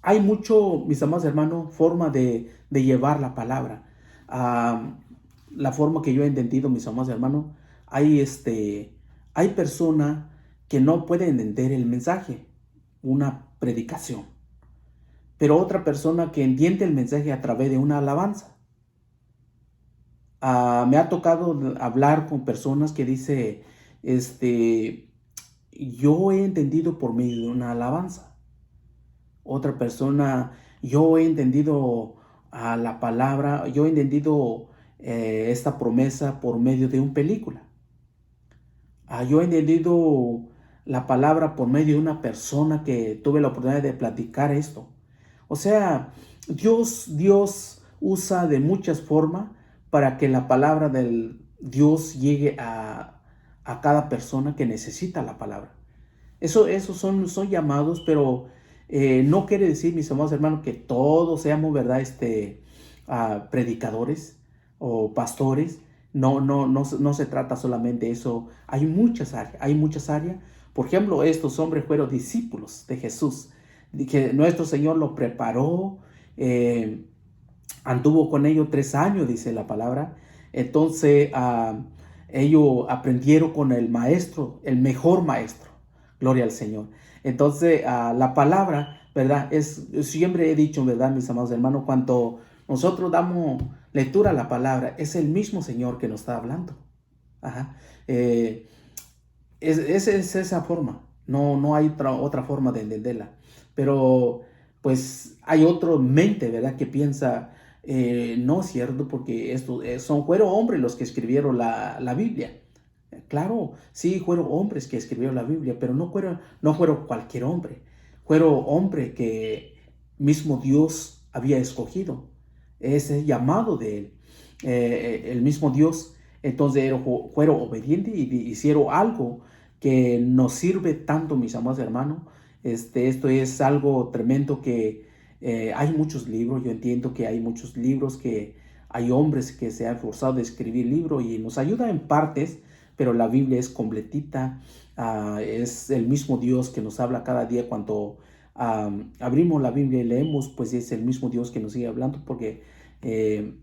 hay mucho, mis amados hermanos, forma de, de llevar la palabra. Ah, la forma que yo he entendido, mis amados hermanos, hay, este, hay persona que no puede entender el mensaje, una predicación, pero otra persona que entiende el mensaje a través de una alabanza. Ah, me ha tocado hablar con personas que dice, este, yo he entendido por medio de una alabanza. Otra persona, yo he entendido a la palabra, yo he entendido, eh, esta promesa por medio de una película. Ah, yo he entendido la palabra por medio de una persona que tuve la oportunidad de platicar esto. O sea, Dios, Dios usa de muchas formas para que la palabra del Dios llegue a, a cada persona que necesita la palabra. Eso, esos son, son llamados, pero, eh, no quiere decir, mis amados hermanos, que todos seamos, ¿verdad? Este, ah, predicadores o pastores. No, no, no, se- no se trata solamente de eso. Hay muchas áreas, hay muchas áreas. Por ejemplo, estos hombres fueron discípulos de Jesús, de que nuestro Señor los preparó, eh, anduvo con ellos tres años, dice la palabra. Entonces, ah, ellos aprendieron con el maestro, el mejor maestro. Gloria al Señor. Entonces, ah, la palabra, ¿verdad? Es, siempre he dicho, ¿verdad, mis amados hermanos? Cuando nosotros damos lectura a la palabra, es el mismo Señor que nos está hablando. Ajá. Eh, es, es- es esa forma. No, no hay otra, otra forma de entenderla. Pero, pues, hay otra mente, ¿verdad? Que piensa, eh, no es cierto, porque esto, eh, son, fueron hombres los que escribieron la, la Biblia. Claro, sí, fueron hombres que escribieron la Biblia, pero no fueron, no fueron cualquier hombre. Fueron hombres que mismo Dios había escogido. Ese llamado de él, eh, el mismo Dios. Entonces, ellos fu- fueron obedientes y di- hicieron algo que nos sirve tanto, mis amados hermanos. Este, esto es algo tremendo que, eh, hay muchos libros, yo entiendo que hay muchos libros que hay hombres que se han esforzado de escribir libros y nos ayuda en partes, pero la Biblia es completita, ah, es el mismo Dios que nos habla cada día cuando, ah, abrimos la Biblia y leemos, pues es el mismo Dios que nos sigue hablando, porque, eh,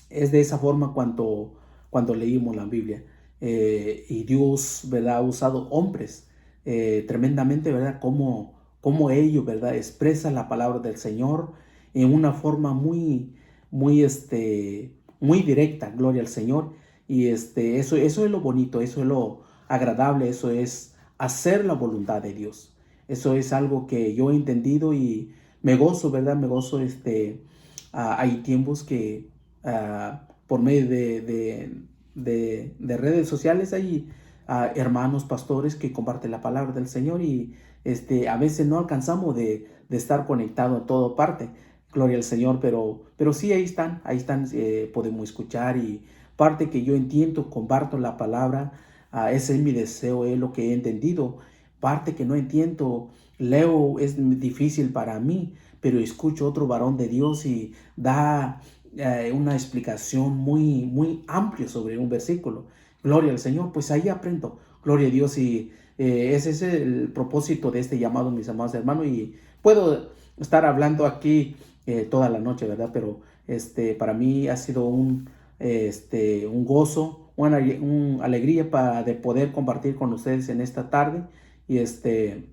es de esa forma cuando, cuando leímos la Biblia. Eh, y Dios, ¿verdad? Ha usado hombres, eh, tremendamente, ¿verdad? Como, como ellos, ¿verdad? Expresa la palabra del Señor en una forma muy, muy, este, muy directa, gloria al Señor. Y, este, eso, eso es lo bonito, eso es lo agradable, eso es hacer la voluntad de Dios. Eso es algo que yo he entendido y me gozo, ¿verdad? Me gozo, este, ah, hay tiempos que, ah, por medio de, de, de- de redes sociales hay, ah, hermanos pastores que comparten la palabra del Señor y, este, a veces no alcanzamos de, de estar conectados en toda parte. Gloria al Señor, pero, pero sí, ahí están, ahí están, eh, podemos escuchar y parte que yo entiendo, comparto la palabra, ah, ese es mi deseo, es lo que he entendido. Parte que no entiendo, leo, es difícil para mí, pero escucho otro varón de Dios y da, eh, una explicación muy, muy amplio sobre un versículo. Gloria al Señor, pues ahí aprendo. Gloria a Dios y, eh, ese es el propósito de este llamado, mis amados hermanos, y puedo estar hablando aquí, eh, toda la noche, ¿verdad? Pero, este, para mí ha sido un, este, un gozo, una, una alegría pa-, de poder compartir con ustedes en esta tarde y, este,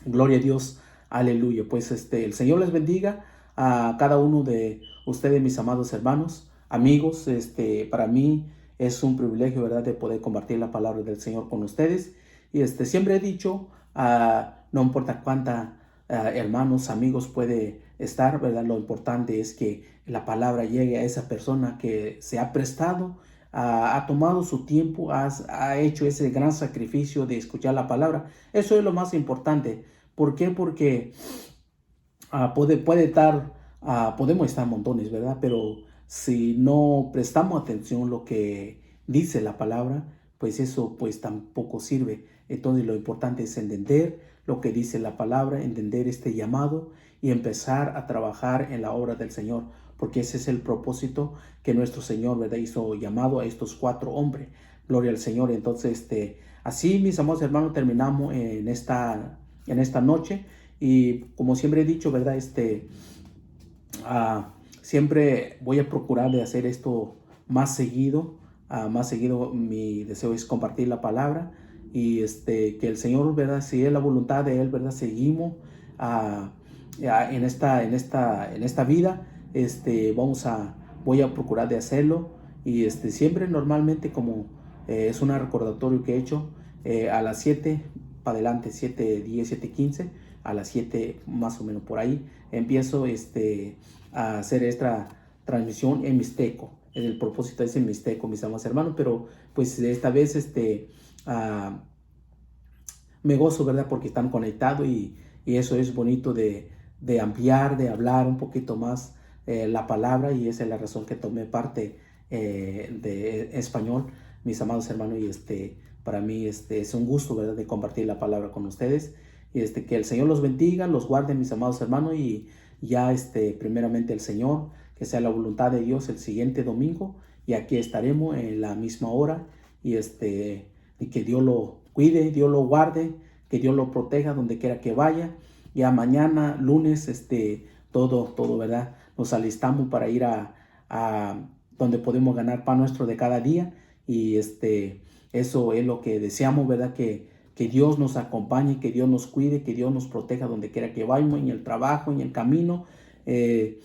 gloria a Dios, aleluya. Pues, este, el Señor les bendiga a cada uno de ustedes, mis amados hermanos, amigos. Este, para mí es un privilegio, ¿verdad?, de poder compartir la palabra del Señor con ustedes. Y, este, siempre he dicho, ah, no importa cuánta, ah, hermanos, amigos puede estar, ¿verdad? Lo importante es que la palabra llegue a esa persona que se ha prestado, ah, ha tomado su tiempo, has-, ha hecho ese gran sacrificio de escuchar la palabra. Eso es lo más importante. ¿Por qué? Porque, ah, puede, puede estar, ah, podemos estar montones, ¿verdad? Pero si no prestamos atención lo que dice la palabra, pues eso, pues, tampoco sirve. Entonces, lo importante es entender lo que dice la palabra, entender este llamado y empezar a trabajar en la obra del Señor, porque ese es el propósito que nuestro Señor, ¿verdad?, hizo llamado a estos cuatro hombres. Gloria al Señor. Entonces, este, así, mis amados hermanos, terminamos en esta, en esta noche. Y como siempre he dicho, ¿verdad?, este, ah, siempre voy a procurar de hacer esto más seguido, ah, más seguido. Mi deseo es compartir la palabra y, este, que el Señor, ¿verdad?, si es la voluntad de Él, ¿verdad?, seguimos, ah, ah, en esta, en esta, en esta vida. Este, vamos a, voy a procurar de hacerlo y, este, siempre normalmente como, eh, es un recordatorio que he hecho, eh, a las siete pa' adelante, siete diez, siete quince, a las siete más o menos por ahí, empiezo, este, a hacer esta transmisión en mixteco. El propósito es en mixteco, mis amados hermanos, pero, pues, esta vez, este, ah, me gozo, ¿verdad? Porque están conectados y, y eso es bonito de, de ampliar, de hablar un poquito más, eh, la palabra, y esa es la razón que tomé parte, eh, de español, mis amados hermanos, y, este, para mí, este, es un gusto, ¿verdad?, de compartir la palabra con ustedes. Y, este, que el Señor los bendiga, los guarde, mis amados hermanos, y ya, este, primeramente el Señor, que sea la voluntad de Dios el siguiente domingo, y aquí estaremos en la misma hora, y, este, y que Dios lo cuide, Dios lo guarde, que Dios lo proteja donde quiera que vaya. Ya mañana, lunes, este, todo, todo, ¿verdad?, nos alistamos para ir a, a donde podemos ganar pan nuestro de cada día. Y, este, eso es lo que deseamos, ¿verdad? Que, que Dios nos acompañe, que Dios nos cuide, que Dios nos proteja donde quiera que vayamos, en el trabajo, en el camino. Eh,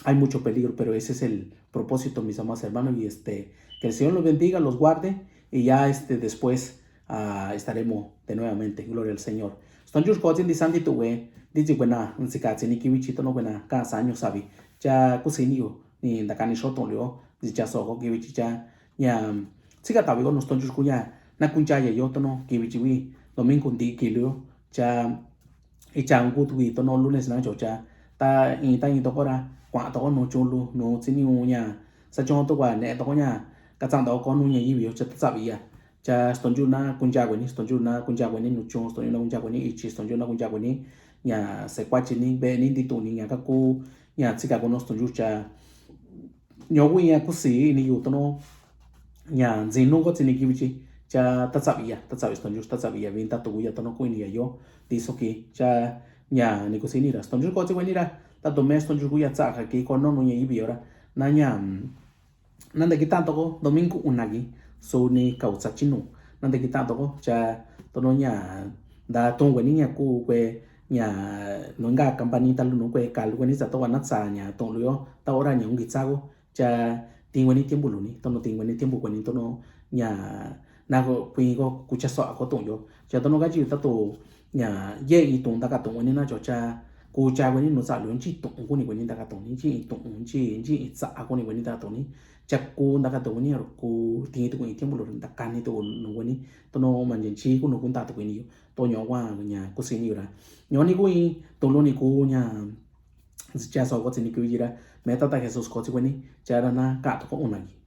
hay mucho peligro, pero ese es el propósito, mis amados hermanos, y, este, que el Señor los bendiga, los guarde, y ya, este, después, ah, estaremos de nuevamente. Gloria al Señor. Stonchux ko tsi di santi tu we, di tsi buena, nsika tsi ni kiwi chi tono buena, ka saño sabi. Cha kusi ni yo, ni ndaka ni shoto lio, di cha soko kiwi chi cha, nya, tsika tabi ko no stonchux ku nya, na kuncha ya yo tono kiwi chi wi, domingo ndi ki lio, cha, icha ngu tu wi tono lunes na cho cha, ta in, ta in toko ra, kwa toko no chulu, no tsi ni u nya, sa chon to kwa ne toko nya, ka tsang toko nu nya yi wi yo cha ta tsabi ya. Cha stonchux na kuncha kwe ni, stonchux na kuncha kwe ni nu chon, stonchux na kuncha kwe ni ichi, stonchux na kuncha kwe ni, nya se kwa chi ni, be ni ndi tu ni nya ka ku, nya tsika ko no stonchux cha, nyo wi nya kusi ni yu tono, nya nzi nu ko tsi ni kiwi chi, cha ta tsabi ya, ta tsabi stonchux, ta tsabi ya, wi ta tu ya tono ku ini ya yo, di so ki, cha, nya ni kusi ni ra, stonchux ko tsi kwe ni ra, ta to me stonchux ku ya tsa ka ki ko no nu nya yi bi yo ra, na nya, mm, nanda ki tanto ko, domingo una ki, so ni kau tsa chi nu, nanda ki tanto ko, cha, tono nya, da tong kwe ni nya ku kwe, nya, no nga kampani ta lu nu kwe, ka lu kwe ni tsa to wa na tsa nya, tong lu yo, ta ora nya un ki tsa ko, cha, tin kwe ni tiempo lu ni, tono tin kwe ni tiempo kwe ni, tono nya, na ko, kwi ko, ku cha so a ko tong yo, cha tono ka chi ta to, nya, ye i tong ta ka tong kwe ni na cho cha, ku cha kwe ni no tsa lu chi tong ku ni kwe ni ta ka tong ni, chi i tong, chi, chi i tsa a ku ni kwe ni ta ka tong ni, cha ku ta ka tong ni, ku tin tu kwe ni tiempo lu ta ka ni to no kwe ni, tono man jen chi ku no ku ta to kwe ni yo, to nyo wa nya, kusi ni ra. Nyo ni ku i, to lu ni ku nya, Jia so ko tsi ni ku yira, me tata ke so ko tsi ko ni, jia ra na ka to ko una ki.